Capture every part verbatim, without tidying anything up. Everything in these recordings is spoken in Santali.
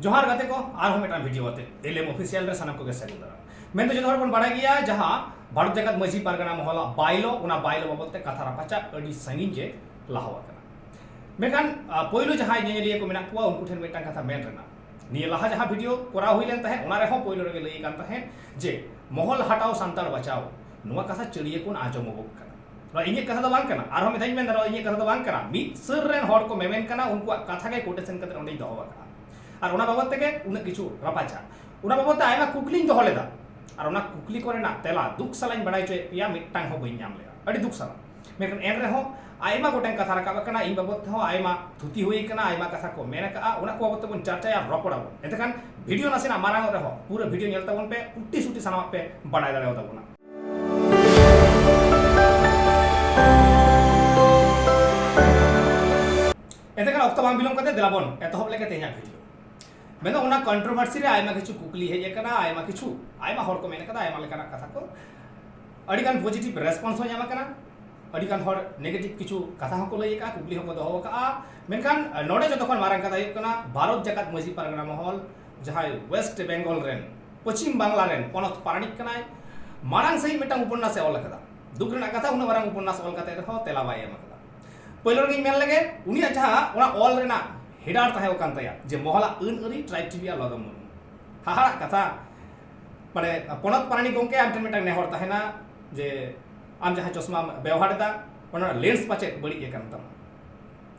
ᱡᱚᱦᱟᱨ ᱜᱟᱛᱮ ᱠᱚ, ᱟᱨᱦᱚᱸ ᱢᱤᱫᱴᱟᱝ ᱵᱷᱤᱰᱤᱭᱳ ᱟᱛᱮ ᱮᱞ ᱮᱢ ᱚᱯᱷᱤᱥᱤᱭᱟᱞ ᱨᱮ ᱥᱟᱱᱟᱢ ᱠᱚᱜᱮ ᱥᱟᱹᱜᱩᱱ ᱫᱟᱨᱟᱢ᱾ ᱢᱮᱱᱫᱚ ᱡᱚᱛᱚ ᱦᱚᱲ ᱵᱚᱱ ᱵᱟᱲᱟᱭ ᱜᱮᱭᱟ, ᱡᱟᱦᱟᱸ ᱵᱷᱟᱨᱚᱛ ᱡᱟᱠᱟᱛ ᱢᱟᱹᱡᱷᱤ ᱯᱟᱨᱜᱟᱱᱟ ᱢᱚᱦᱚᱞᱟᱜ ᱵᱟᱭᱞᱚ, ᱚᱱᱟ ᱵᱟᱭᱞᱚ ᱵᱟᱵᱚᱛ ᱛᱮ ᱠᱟᱛᱷᱟ ᱨᱟᱯᱟᱪᱟᱜ ᱟᱹᱰᱤ ᱥᱟᱺᱜᱤᱧ ᱜᱮ ᱞᱟᱦᱟ ᱟᱠᱟᱱᱟ᱾ ᱢᱮᱱᱠᱷᱟᱱ, ᱟ, ᱯᱳᱭᱞᱳ ᱡᱟᱦᱟᱸᱭ ᱧᱮᱧᱮᱞᱤᱭᱟᱹ ᱠᱚ ᱢᱮᱱᱟᱜ ᱠᱚᱣᱟ, ᱩᱱᱠᱩ ᱴᱷᱮᱱ ᱢᱤᱫᱴᱟᱝ ᱠᱟᱛᱷᱟ ᱢᱮᱱ ᱨᱮᱱᱟᱜ, ᱱᱤᱭᱟᱹ ᱞᱟᱦᱟ ᱡᱟᱦᱟᱸ ᱵᱷᱤᱰᱤᱭᱳ ᱠᱚᱨᱟᱣ ᱦᱩᱭ ᱞᱮᱱ ᱛᱟᱦᱮᱸᱫ, ᱚᱱᱟ ᱨᱮᱦᱚᱸ ᱯᱳᱭᱞᱳ ᱨᱮᱜᱮ ᱞᱟᱹᱭ ᱠᱟᱱ ᱛᱟᱦᱮᱸᱫ ᱡᱮ ᱢᱚᱦᱚᱞ ᱦᱟᱴᱟᱣ ᱥᱟᱱᱛᱟᱲ ᱵᱟᱪᱟᱣ, ᱱᱚᱣᱟ ᱠᱟᱛᱷᱟ ᱪᱟᱹᱲᱤᱭᱟᱹ ᱠᱷᱚᱱ ᱟᱸᱡᱚᱢᱚᱜᱚᱜ ᱠᱟᱱᱟ᱾ ᱱᱚᱣᱟ ᱤᱧᱟᱹᱜ ᱠᱟᱛᱷᱟ ᱫᱚ ᱵᱟᱝ ᱠᱟᱱᱟ, ᱟᱨᱦᱚᱸ ᱢᱤᱫ ᱫᱷᱟᱣ ᱤᱧ ᱢᱮᱱᱫᱟ, ᱱᱚᱣᱟ ᱤᱧᱟᱹᱜ ᱠᱟᱛᱷᱟ ᱫᱚ ᱵᱟᱝ ᱠᱟᱱᱟ, ᱢᱤᱫ ᱥᱟᱹᱨ ᱨᱮᱱ ᱦᱚᱲ ᱠᱚ ᱢᱮᱢᱮᱱ ᱠᱟᱱᱟ, ᱩᱱᱠᱩᱣᱟᱜ ᱠᱟᱛᱷᱟ ᱜᱮ ᱠᱳᱴᱮᱥᱚᱱ ᱠᱟᱛᱮ ᱚᱸᱰᱮᱧ ᱫᱚᱦᱚ ᱟᱠᱟᱫᱼᱟ᱾ ᱟᱨ ᱚᱱᱟ ᱵᱟᱵᱚᱛ ᱛᱮᱜᱮ ᱩᱱᱟᱹᱜ ᱠᱤᱪᱷᱩ ᱨᱟᱯᱟᱪᱟᱜ, ᱚᱱᱟ ᱵᱟᱵᱚᱛ ᱛᱮ ᱟᱭᱢᱟ ᱠᱩᱠᱞᱤᱧ ᱫᱚᱦᱚ ᱞᱮᱫᱟ, ᱟᱨ ᱚᱱᱟ ᱠᱩᱠᱞᱤ ᱠᱚᱨᱮᱱᱟᱜ ᱛᱮᱞᱟ ᱫᱩᱠ ᱥᱟᱞᱟᱜ ᱤᱧ ᱵᱟᱲᱟᱭ ᱦᱚᱪᱚᱭᱮᱫ ᱯᱮᱭᱟ, ᱢᱤᱫᱴᱟᱝ ᱦᱚᱸ ᱵᱟᱹᱧ ᱧᱟᱢ ᱞᱮᱫᱟ, ᱟᱹᱰᱤ ᱫᱩᱠ ᱥᱟᱞᱟᱜ᱾ ᱢᱮᱱᱠᱷᱟᱱ ᱮᱱ ᱨᱮᱦᱚᱸ ᱟᱭᱢᱟ ᱜᱚᱴᱮᱱ ᱠᱟᱛᱷᱟ ᱨᱟᱠᱟᱵ ᱟᱠᱟᱱᱟ, ᱤᱧ ᱵᱟᱵᱚᱛ ᱛᱮᱦᱚᱸ ᱟᱭᱢᱟ ᱛᱷᱩᱛᱤ ᱦᱩᱭ ᱟᱠᱟᱱᱟ, ᱟᱭᱢᱟ ᱠᱟᱛᱷᱟ ᱠᱚ ᱢᱮᱱ ᱟᱠᱟᱫᱼᱟ, ᱚᱱᱟ ᱠᱚ ᱵᱟᱵᱚᱛ ᱛᱮᱵᱚᱱ ᱪᱟᱨᱪᱟᱭᱟ, ᱨᱚᱯᱚᱲᱟᱵᱚᱱ᱾ ᱮᱱᱛᱮᱠᱷᱟᱱ ᱵᱷᱤᱰᱤᱭᱳ ᱱᱟᱥᱮᱱᱟᱜ ᱢᱟᱨᱟᱝᱚᱜ ᱨᱮᱦᱚᱸ ᱯᱩᱨᱟᱹ ᱵᱷᱤᱰᱤᱭᱳ ᱧᱮᱞ ᱛᱟᱵᱚᱱ ᱯᱮ, ᱩᱴᱤ ᱥᱩᱴᱤ ᱥᱟᱱᱟᱢᱟᱜ ᱯᱮ ᱵᱟᱲᱟᱭ ᱫᱟᱲᱮᱭᱟᱛᱟ ᱵᱚᱱᱟ᱾ ᱮᱱᱛᱮᱠᱷᱟᱱ ᱚᱠᱛᱚ ᱵᱟᱝ ᱵᱤᱞᱚᱢ ᱠᱟᱛᱮ ᱫᱮᱞᱟ ᱵᱚᱱ ᱮᱛᱚᱦᱚᱵ ᱞᱮᱜᱮ ᱛᱮᱦᱮᱧᱟᱜ ᱵᱷᱤᱰᱤᱭᱳ᱾ ᱢᱮᱱᱫᱚ ᱚᱱᱟ ᱠᱚᱱᱴᱨᱳᱵᱷᱟᱨᱥᱤ ᱨᱮ ᱟᱭᱢᱟ ᱠᱤᱪᱷᱩ ᱠᱩᱠᱞᱤ ᱦᱮᱡ ᱟᱠᱟᱱᱟ, ᱟᱭᱢᱟ ᱠᱤᱪᱷᱩ, ᱟᱭᱢᱟ ᱦᱚᱲ ᱠᱚ ᱢᱮᱱ ᱟᱠᱟᱫᱟ, ᱟᱭᱢᱟ ᱞᱮᱠᱟᱱᱟᱜ ᱠᱟᱛᱷᱟ ᱠᱚ᱾ ᱟᱹᱰᱤᱜᱟᱱ ᱯᱚᱡᱤᱴᱤᱵᱷ ᱨᱮᱥᱯᱚᱱᱥ ᱦᱚᱸ ᱧᱟᱢ ᱟᱠᱟᱱᱟ, ᱟᱹᱰᱤᱜᱟᱱ ᱦᱚᱲ ᱱᱮᱜᱮᱴᱤᱵᱷ ᱠᱤᱪᱷᱩ ᱠᱟᱛᱷᱟ ᱦᱚᱸᱠᱚ ᱞᱟᱹᱭ ᱟᱠᱟᱫᱼᱟ, ᱠᱩᱠᱞᱤ ᱦᱚᱸᱠᱚ ᱫᱚᱦᱚ ᱟᱠᱟᱫᱼᱟ᱾ ᱢᱮᱱᱠᱷᱟᱱ ᱱᱚᱰᱮ ᱡᱚᱛᱚ ᱠᱷᱚᱱ ᱢᱟᱨᱟᱝ ᱠᱟᱛᱷᱟ ᱦᱩᱭᱩᱜ ᱠᱟᱱᱟ, ᱵᱷᱟᱨᱚᱛ ᱡᱟᱠᱟᱛ ᱢᱟᱹᱡᱷᱤ ᱯᱟᱨᱜᱟᱱᱟ ᱢᱚᱦᱚᱞ, ᱡᱟᱦᱟᱸᱭ ᱳᱭᱮᱥᱴ ᱵᱮᱝᱜᱚᱞ ᱨᱮᱱ, ᱯᱚᱪᱷᱤᱢ ᱵᱟᱝᱞᱟ ᱨᱮᱱ ᱯᱚᱱᱚᱛ ᱯᱟᱨᱟᱱᱤᱠ ᱠᱟᱱᱟᱭ, ᱢᱟᱲᱟᱝ ᱥᱮᱫ ᱢᱤᱫᱴᱟᱝ ᱩᱯᱚᱱᱱᱟᱥ ᱮ ᱚᱞ ᱟᱠᱟᱫᱟ᱾ ᱫᱩᱠ ᱨᱮᱱᱟᱜ ᱠᱟᱛᱷᱟ, ᱩᱱᱟᱹᱜ ᱢᱟᱨᱟᱝ ᱩᱯᱚᱱᱱᱟᱥ ᱚᱞ ᱠᱟᱛᱮ ᱨᱮᱦᱚᱸ ᱛᱮᱞᱟ ᱵᱟᱭ ᱮᱢ ᱟᱠᱟᱫᱟ᱾ ᱯᱳᱭᱞᱳ ᱨᱮᱜᱮᱧ ᱢᱮᱱ ᱞᱮᱜᱮ, ᱩᱱᱤᱭᱟᱜ ᱡᱟᱦᱟᱸ ᱚᱱᱟ ᱚᱞ ᱨᱮᱱᱟᱜ ᱦᱮᱰᱟᱨ ᱛᱟᱦᱮᱸ ᱠᱟᱱ ᱛᱟᱭᱟ, ᱡᱮ ᱢᱚᱦᱚᱞᱟᱜ ᱟᱹᱱ ᱟᱹᱨᱤ, ᱴᱨᱟᱭᱤᱵᱽ ᱴᱤᱵᱷᱤ ᱟᱨ ᱞᱚᱫᱚᱢ ᱢᱩᱨᱢᱩ᱾ ᱦᱟᱦᱟᱲᱟᱜ ᱠᱟᱛᱷᱟ, ᱢᱟᱱᱮ ᱯᱚᱱᱚᱛ ᱯᱟᱨᱟᱱᱤᱠ ᱜᱚᱢᱠᱮ, ᱟᱢ ᱴᱷᱮᱱ ᱢᱤᱫᱴᱟᱝ ᱱᱮᱦᱚᱨ ᱛᱟᱦᱮᱱᱟ ᱡᱮ ᱟᱢ ᱡᱟᱦᱟᱸ ᱪᱚᱥᱢᱟᱢ ᱵᱮᱣᱦᱟᱨ ᱮᱫᱟ, ᱚᱱᱟ ᱨᱮᱱᱟᱜ ᱞᱮᱱᱥ ᱯᱟᱪᱮᱫ ᱵᱟᱹᱲᱤᱡ ᱟᱠᱟᱱ ᱛᱟᱢᱟ᱾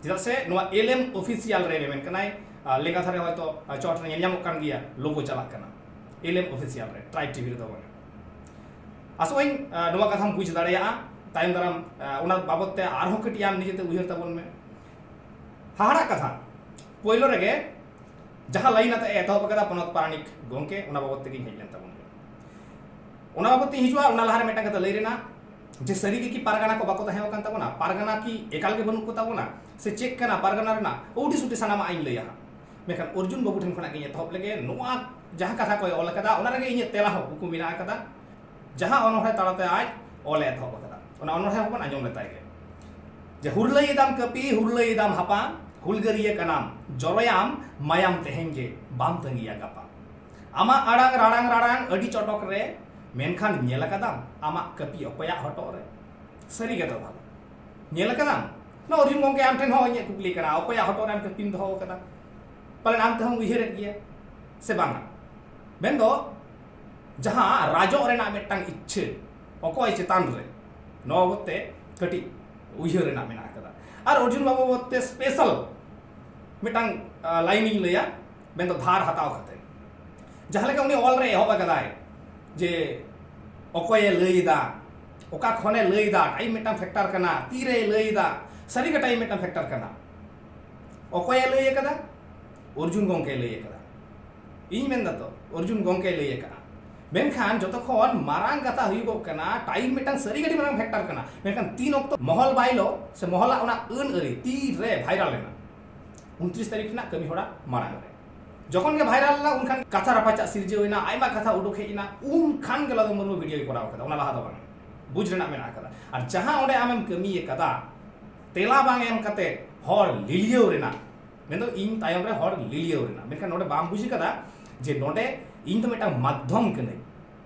ᱪᱮᱫᱟᱜ ᱥᱮ ᱱᱚᱣᱟ ᱮᱞ ᱮᱢ ᱚᱯᱷᱤᱥᱤᱭᱟᱞ ᱨᱮ ᱢᱮᱢᱮᱱ ᱠᱟᱱᱟᱭ, ᱟᱨ ᱞᱮᱸᱜᱟ ᱫᱷᱟᱨᱮ ᱦᱚᱭᱛᱚ, ᱟᱨ ᱪᱚᱴ ᱨᱮ ᱧᱮᱞ ᱧᱟᱢᱚᱜ ᱠᱟᱱ ᱜᱮᱭᱟ, ᱞᱳᱜᱳ ᱪᱟᱞᱟᱜ ᱠᱟᱱᱟ ᱮᱞ ᱮᱢ ᱚᱯᱷᱤᱥᱤᱭᱟᱞ ᱨᱮ, ᱴᱨᱟᱭᱤᱵᱽ ᱴᱤᱵᱷᱤ ᱨᱮᱫᱚ ᱵᱟᱝ᱾ ᱟᱥᱚᱜ ᱟᱹᱧ, ᱟᱨ ᱱᱚᱣᱟ ᱠᱟᱛᱷᱟᱢ ᱵᱩᱡᱽ ᱫᱟᱲᱮᱭᱟᱜᱼᱟ᱾ ᱛᱟᱭᱚᱢ ᱫᱟᱨᱟᱢ, ᱟᱨ ᱚᱱᱟ ᱵᱟᱵᱚᱛ ᱛᱮ ᱟᱨᱦᱚᱸ ᱠᱟᱹᱴᱤᱡ ᱟᱢ ᱱᱤᱡᱮᱛᱮ ᱩᱭᱦᱟᱹᱨ ᱛᱟᱵᱚᱱ ᱢᱮ᱾ ᱦᱟᱦᱟᱲᱟᱜ ᱠᱟᱛᱷᱟ, ᱯᱳᱭᱞᱳ ᱨᱮᱜᱮ ᱡᱟᱦᱟᱸ ᱞᱟᱭᱤᱱ ᱟᱛᱮ ᱮ ᱮᱛᱚᱦᱚᱵ ᱟᱠᱟᱫᱟ ᱯᱚᱱᱚᱛ ᱯᱟᱨᱟᱱᱤᱠ ᱜᱚᱢᱠᱮ, ᱚᱱᱟ ᱵᱟᱵᱚᱛ ᱛᱮᱜᱮᱧ ᱦᱮᱡ ᱞᱮᱱ ᱛᱟᱵᱚᱱ ᱜᱮ᱾ ᱚᱱᱟ ᱵᱟᱵᱚᱛ ᱛᱮᱧ ᱦᱤᱡᱩᱜᱼᱟ, ᱚᱱᱟ ᱞᱟᱦᱟᱨᱮ ᱢᱤᱫᱴᱟᱝ ᱠᱟᱛᱷᱟ ᱞᱟᱹᱭ ᱨᱮᱱᱟᱜ, ᱡᱮ ᱥᱟᱹᱨᱤ ᱜᱮ ᱠᱤ ᱯᱟᱨᱜᱟᱱᱟ ᱠᱚ ᱵᱟᱠᱚ ᱛᱟᱦᱮᱸ ᱟᱠᱟᱱ ᱛᱟᱵᱚᱱᱟ? ᱯᱟᱨᱜᱟᱱᱟ ᱠᱤ ᱮᱠᱟᱞ ᱜᱮ ᱵᱟᱹᱱᱩᱜ ᱠᱚ ᱛᱟᱵᱚᱱᱟ? ᱥᱮ ᱪᱮᱫ ᱠᱟᱱᱟ ᱯᱟᱨᱜᱟᱱᱟ ᱨᱮᱱᱟᱜ ᱩᱰᱤ ᱥᱩᱴᱤ ᱥᱟᱱᱟᱢᱟᱜ ᱤᱧ ᱞᱟᱹᱭᱟ ᱦᱟᱸᱜ᱾ ᱢᱮᱱᱠᱷᱟᱱ ᱚᱨᱡᱩᱱ ᱵᱟᱹᱵᱩ ᱴᱷᱮᱱ ᱠᱷᱚᱱᱟᱜ ᱜᱤᱧ ᱮᱛᱚᱦᱚᱵ ᱞᱮᱜᱮ᱾ ᱱᱚᱣᱟ ᱡᱟᱦᱟᱸ ᱠᱟᱛᱷᱟ ᱠᱚᱭ ᱚᱞ ᱟᱠᱟᱫᱟ, ᱚᱱᱟ ᱨᱮᱜᱮ ᱤᱧᱟᱹᱜ ᱛᱮᱞᱟ ᱦᱚᱸ ᱩᱠᱩ ᱢᱮᱱᱟᱜ ᱟᱠᱟᱫᱟ᱾ ᱡᱟᱦᱟᱸ ᱚᱱᱚᱬᱦᱮ ᱛᱟᱞᱟᱛᱮ ᱟᱡ ᱚᱞᱮ ᱮᱛᱚᱦᱚᱵ ᱟᱠᱟᱫᱟ, ᱚᱱᱟ ᱚᱱᱚᱬᱦᱮ ᱦᱚᱸᱵᱚᱱ ᱟᱸᱡᱚᱢ ᱞᱮᱛᱟᱭ ᱜᱮ᱾ ᱡᱮ ᱦᱩᱨᱞᱟᱹᱭ ᱮᱫᱟᱢ ᱠᱟᱹᱯᱤ, ᱦᱩᱨᱞᱟᱹᱭ ᱮᱫᱟᱢ ᱦᱟᱯᱟ, ᱦᱩᱞᱜᱟᱹᱨᱤᱭᱟᱹ ᱠᱟᱱᱟᱢ, ᱡᱚᱨᱚᱭᱟᱢ ᱢᱟᱭᱟᱢ ᱛᱮᱦᱮᱧ ᱜᱮ, ᱵᱟᱢ ᱛᱟᱺᱜᱤᱭᱟ ᱜᱟᱯᱟ᱾ ᱟᱢᱟᱜ ᱟᱲᱟᱝ ᱨᱟᱲᱟᱝ ᱨᱟᱲᱟᱝ ᱟᱹᱰᱤ ᱪᱚᱴᱚᱠ ᱨᱮ, ᱢᱮᱱᱠᱷᱟᱱ ᱧᱮᱞ ᱟᱠᱟᱫᱟᱢ ᱟᱢᱟᱜ ᱠᱟᱹᱯᱤ ᱚᱠᱚᱭᱟᱜ ᱦᱚᱴᱚᱜ ᱨᱮ? ᱥᱟᱹᱨᱤ ᱜᱮᱛᱚ ᱵᱷᱟᱞᱚ᱾ ᱧᱮᱞ ᱟᱠᱟᱫᱟᱢ? ᱱᱚᱣᱟ ᱚᱨᱡᱩᱱ ᱜᱚᱢᱠᱮ ᱟᱢ ᱴᱷᱮᱱ ᱦᱚᱸ ᱤᱧᱟᱹᱜ ᱠᱩᱠᱞᱤ ᱠᱟᱱᱟ, ᱚᱠᱚᱭᱟᱜ ᱦᱚᱴᱚᱜ ᱨᱮ ᱟᱢ ᱠᱟᱹᱯᱤᱢ ᱫᱚᱦᱚ ᱟᱠᱟᱫᱟ? ᱯᱟᱞᱮᱱ ᱟᱢ ᱛᱮᱦᱚᱸᱢ ᱩᱭᱦᱟᱹᱨᱮᱫ ᱜᱮᱭᱟ ᱥᱮ ᱵᱟᱝᱟ? ᱢᱮᱱᱫᱚ ᱡᱟᱦᱟᱸ ᱨᱟᱡᱚᱜ ᱨᱮᱱᱟᱜ ᱢᱤᱫᱴᱟᱝ ᱤᱪᱪᱷᱟᱹ ᱚᱠᱚᱭ ᱪᱮᱛᱟᱱ ᱨᱮ, ᱱᱚᱣᱟ ᱵᱟᱵᱚᱫ ᱛᱮ ᱠᱟᱹᱴᱤᱡ ᱩᱭᱦᱟᱹᱨ ᱨᱮᱱᱟᱜ ᱢᱮᱱᱟᱜ ᱟᱠᱟᱫᱟ᱾ ᱟᱨ ᱚᱨᱡᱩᱱ ᱵᱟᱵᱩ ᱵᱟᱵᱚᱫ ᱛᱮ ᱥᱯᱮᱥᱟᱞ ᱢᱤᱫᱴᱟᱝ, ᱟ, ᱞᱟᱭᱤᱱ ᱤᱧ ᱞᱟᱹᱭᱟ, ᱢᱮᱱᱫᱚ ᱫᱷᱟᱨ ᱦᱟᱛᱟᱣ ᱠᱟᱛᱮ᱾ ᱡᱟᱦᱟᱸ ᱞᱮᱠᱟ ᱩᱱᱤ ᱚᱞ ᱨᱮ ᱮᱦᱚᱵ ᱟᱠᱟᱫᱟᱭ ᱡᱮ ᱚᱠᱚᱭᱮ ᱞᱟᱹᱭ ᱮᱫᱟ, ᱚᱠᱟ ᱠᱷᱚᱱᱮ ᱞᱟᱹᱭ ᱮᱫᱟ, ᱴᱟᱭᱤᱢ ᱢᱤᱫᱴᱟᱝ ᱯᱷᱮᱠᱴᱟᱨ ᱠᱟᱱᱟ, ᱛᱤᱨᱮᱭ ᱞᱟᱹᱭ ᱮᱫᱟ, ᱥᱟᱹᱨᱤ ᱜᱮ ᱴᱟᱭᱤᱢ ᱢᱤᱫᱴᱟᱝ ᱯᱷᱮᱠᱴᱟᱨ ᱠᱟᱱᱟ᱾ ᱚᱠᱚᱭᱮ ᱞᱟᱹᱭ ᱟᱠᱟᱫᱟ? ᱚᱨᱡᱩᱱ ᱜᱚᱢᱠᱮᱭ ᱞᱟᱹᱭ ᱟᱠᱟᱫᱟ᱾ ᱤᱧ ᱢᱮᱱᱫᱟ ᱛᱚ, ᱚᱨᱡᱩᱱ ᱜᱚᱢᱠᱮᱭ ᱞᱟᱹᱭ ᱟᱠᱟᱫᱟ᱾ ᱢᱮᱱᱠᱷᱟᱱ ᱡᱚᱛᱚ ᱠᱷᱚᱱ ᱢᱟᱨᱟᱝ ᱠᱟᱛᱷᱟ ᱦᱩᱭᱩᱜᱚᱜ ᱠᱟᱱᱟ, ᱴᱟᱭᱤᱢ ᱢᱤᱫᱴᱟᱝ ᱥᱟᱹᱨᱤ ᱜᱮ ᱟᱹᱰᱤ ᱢᱟᱨᱟᱝ ᱯᱷᱮᱠᱴᱟᱨ ᱠᱟᱱᱟ, ᱢᱮᱱᱠᱷᱟᱱ ᱛᱤᱱ ᱚᱠᱛᱚ ᱢᱚᱦᱚᱞ ᱵᱟᱭᱞᱚ ᱥᱮ ᱢᱚᱦᱚᱞᱟᱜ ᱚᱱᱟ ᱟᱹᱱ ᱟᱹᱨᱤ ᱛᱤᱨᱮ ᱵᱷᱟᱭᱨᱟᱞ ᱮᱱᱟ? ᱩᱱᱛᱨᱤᱥ ᱛᱟᱹᱨᱤᱠᱷ ᱨᱮᱱᱟᱜ ᱠᱟᱹᱢᱤ ᱦᱚᱨᱟ ᱢᱟᱲᱟᱝ ᱨᱮ᱾ ᱡᱚᱠᱷᱚᱱ ᱜᱮ ᱵᱷᱟᱭᱨᱟᱞ ᱮᱱᱟ, ᱩᱱᱠᱷᱟᱱ ᱠᱟᱛᱷᱟ ᱨᱟᱯᱟᱪᱟᱜ ᱥᱤᱨᱡᱟᱹᱣ ᱮᱱᱟ, ᱟᱭᱢᱟ ᱠᱟᱛᱷᱟ ᱩᱰᱩᱠ ᱦᱮᱡ ᱮᱱᱟ, ᱩᱱᱠᱷᱟᱱ ᱜᱮ ᱞᱟᱫᱚ ᱢᱩᱨᱢᱩ ᱵᱷᱤᱰᱤᱭᱳᱭ ᱠᱚᱨᱟᱣ ᱠᱮᱫᱟ᱾ ᱚᱱᱟ ᱞᱟᱦᱟ ᱫᱚ ᱵᱟᱝ, ᱵᱩᱡᱽ ᱨᱮᱱᱟᱜ ᱢᱮᱱᱟᱜ ᱟᱠᱟᱫᱟ᱾ ᱟᱨ ᱡᱟᱦᱟᱸ ᱚᱸᱰᱮ ᱟᱢᱮᱢ ᱠᱟᱹᱢᱤ ᱟᱠᱟᱫᱟ, ᱛᱮᱞᱟ ᱵᱟᱝ ᱮᱢ ᱠᱟᱛᱮ ᱦᱚᱲ ᱞᱤᱞᱤᱭᱟᱹᱣ ᱨᱮᱱᱟᱜ, ᱢᱮᱱᱫᱚ ᱤᱧ ᱛᱟᱭᱚᱢ ᱨᱮ ᱦᱚᱲ ᱞᱤᱞᱤᱭᱟᱹᱣ ᱨᱮᱱᱟᱜ, ᱢᱮᱱᱠᱷᱟᱱ ᱱᱚᱰᱮ ᱵᱟᱢ ᱵᱩᱡᱽ ᱟᱠᱟᱫᱟ ᱡᱮ ᱱᱚᱰᱮ ᱤᱧ ᱫᱚ ᱢᱤᱫᱴᱟᱝ ᱢᱟᱫᱽᱫᱷᱚᱢ ᱠᱟᱹᱱᱟᱹᱧ,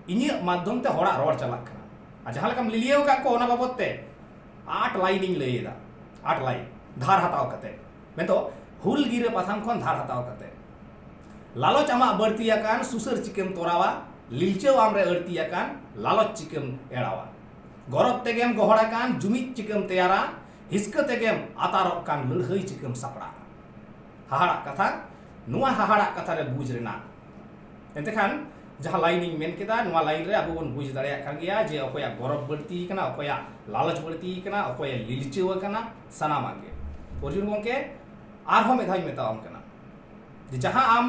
ᱤᱧᱟᱹᱜ ᱢᱟᱫᱽᱫᱷᱚᱢ ᱛᱮ ᱦᱚᱲᱟᱜ ᱨᱚᱲ ᱪᱟᱞᱟᱜ ᱠᱟᱱᱟ᱾ ᱟᱨ ᱡᱟᱦᱟᱸ ᱞᱮᱠᱟᱢ ᱞᱤᱞᱤᱭᱟᱹᱣ ᱟᱠᱟᱫ ᱠᱚ, ᱚᱱᱟ ᱵᱟᱵᱚᱫ ᱛᱮ ᱟᱴ ᱞᱟᱭᱤᱱ ᱤᱧ ᱞᱟᱹᱭ ᱮᱫᱟ, ᱟᱴ ᱞᱟᱭᱤᱱ ᱫᱷᱟᱨ ᱦᱟᱛᱟᱣ ᱠᱟᱛᱮ᱾ ᱢᱮᱱᱫᱚ ᱦᱩᱞ ᱜᱤᱨᱟᱹ ᱯᱟᱛᱷᱟᱢ ᱠᱷᱚᱱ ᱫᱷᱟᱨ ᱦᱟᱛᱟᱣ ᱠᱟᱛᱮ᱾ ᱞᱟᱞᱚᱪ ᱟᱢᱟᱜ ᱵᱟᱹᱲᱛᱤ ᱟᱠᱟᱱ, ᱥᱩᱥᱟᱹᱨ ᱪᱤᱠᱟᱹᱢ ᱛᱚᱨᱟᱣᱟ? ᱞᱤᱞᱪᱟᱹᱣ ᱟᱢ ᱨᱮ ᱟᱹᱲᱛᱤ ᱟᱠᱟᱱ, ᱞᱟᱞᱚᱪ ᱪᱤᱠᱟᱹᱢ ᱮᱲᱟᱣᱟ? ᱜᱚᱨᱚᱵ ᱛᱮᱜᱮᱢ ᱜᱚᱦᱚᱲ ᱟᱠᱟᱱ, ᱡᱩᱢᱤᱫ ᱪᱤᱠᱟᱹᱢ ᱛᱮᱭᱟᱨᱟ? ᱦᱤᱥᱠᱟᱹ ᱛᱮᱜᱮᱢ ᱟᱛᱟᱨᱚᱜ ᱠᱟᱱ, ᱞᱟᱹᱲᱦᱟᱹᱭ ᱪᱤᱠᱟᱹᱢ ᱥᱟᱯᱲᱟᱜᱼᱟ? ᱦᱟᱦᱟᱲᱟᱜ ᱠᱟᱛᱷᱟ, ᱱᱚᱣᱟ ᱦᱟᱦᱟᱲᱟᱜ ᱠᱟᱛᱷᱟ ᱨᱮ ᱵᱩᱡᱽ ᱨᱮᱱᱟᱜ᱾ ᱮᱱᱛᱮ ᱠᱷᱟᱱ ᱡᱟᱦᱟᱸ ᱞᱟᱭᱤᱱ ᱤᱧ ᱢᱮᱱ ᱠᱮᱫᱟ, ᱱᱚᱣᱟ ᱞᱟᱭᱤᱱ ᱨᱮ ᱟᱵᱚ ᱵᱚᱱ ᱵᱩᱡᱽ ᱫᱟᱲᱮᱭᱟᱜ ᱠᱟᱱ ᱜᱮᱭᱟ ᱡᱮ ᱚᱠᱚᱭᱟᱜ ᱜᱚᱨᱚᱵ ᱵᱟᱹᱲᱛᱤ ᱟᱠᱟᱱᱟ, ᱚᱠᱚᱭᱟᱜ ᱞᱟᱞᱚᱪ ᱵᱟᱹᱲᱛᱤ ᱟᱠᱟᱱᱟ, ᱚᱠᱚᱭᱮ ᱞᱤᱞᱪᱟᱹᱣ ᱟᱠᱟᱱᱟ, ᱥᱟᱱᱟᱢᱟᱜ ᱜᱮ᱾ ᱚᱨᱡᱩᱱ ᱜᱚᱢᱠᱮ ᱟᱨᱦᱚᱸ ᱢᱤᱫ ᱫᱷᱟᱣ ᱤᱧ ᱢᱮᱛᱟᱣᱟᱢ ᱠᱟᱱᱟ ᱡᱮ ᱡᱟᱦᱟᱸ ᱟᱢ,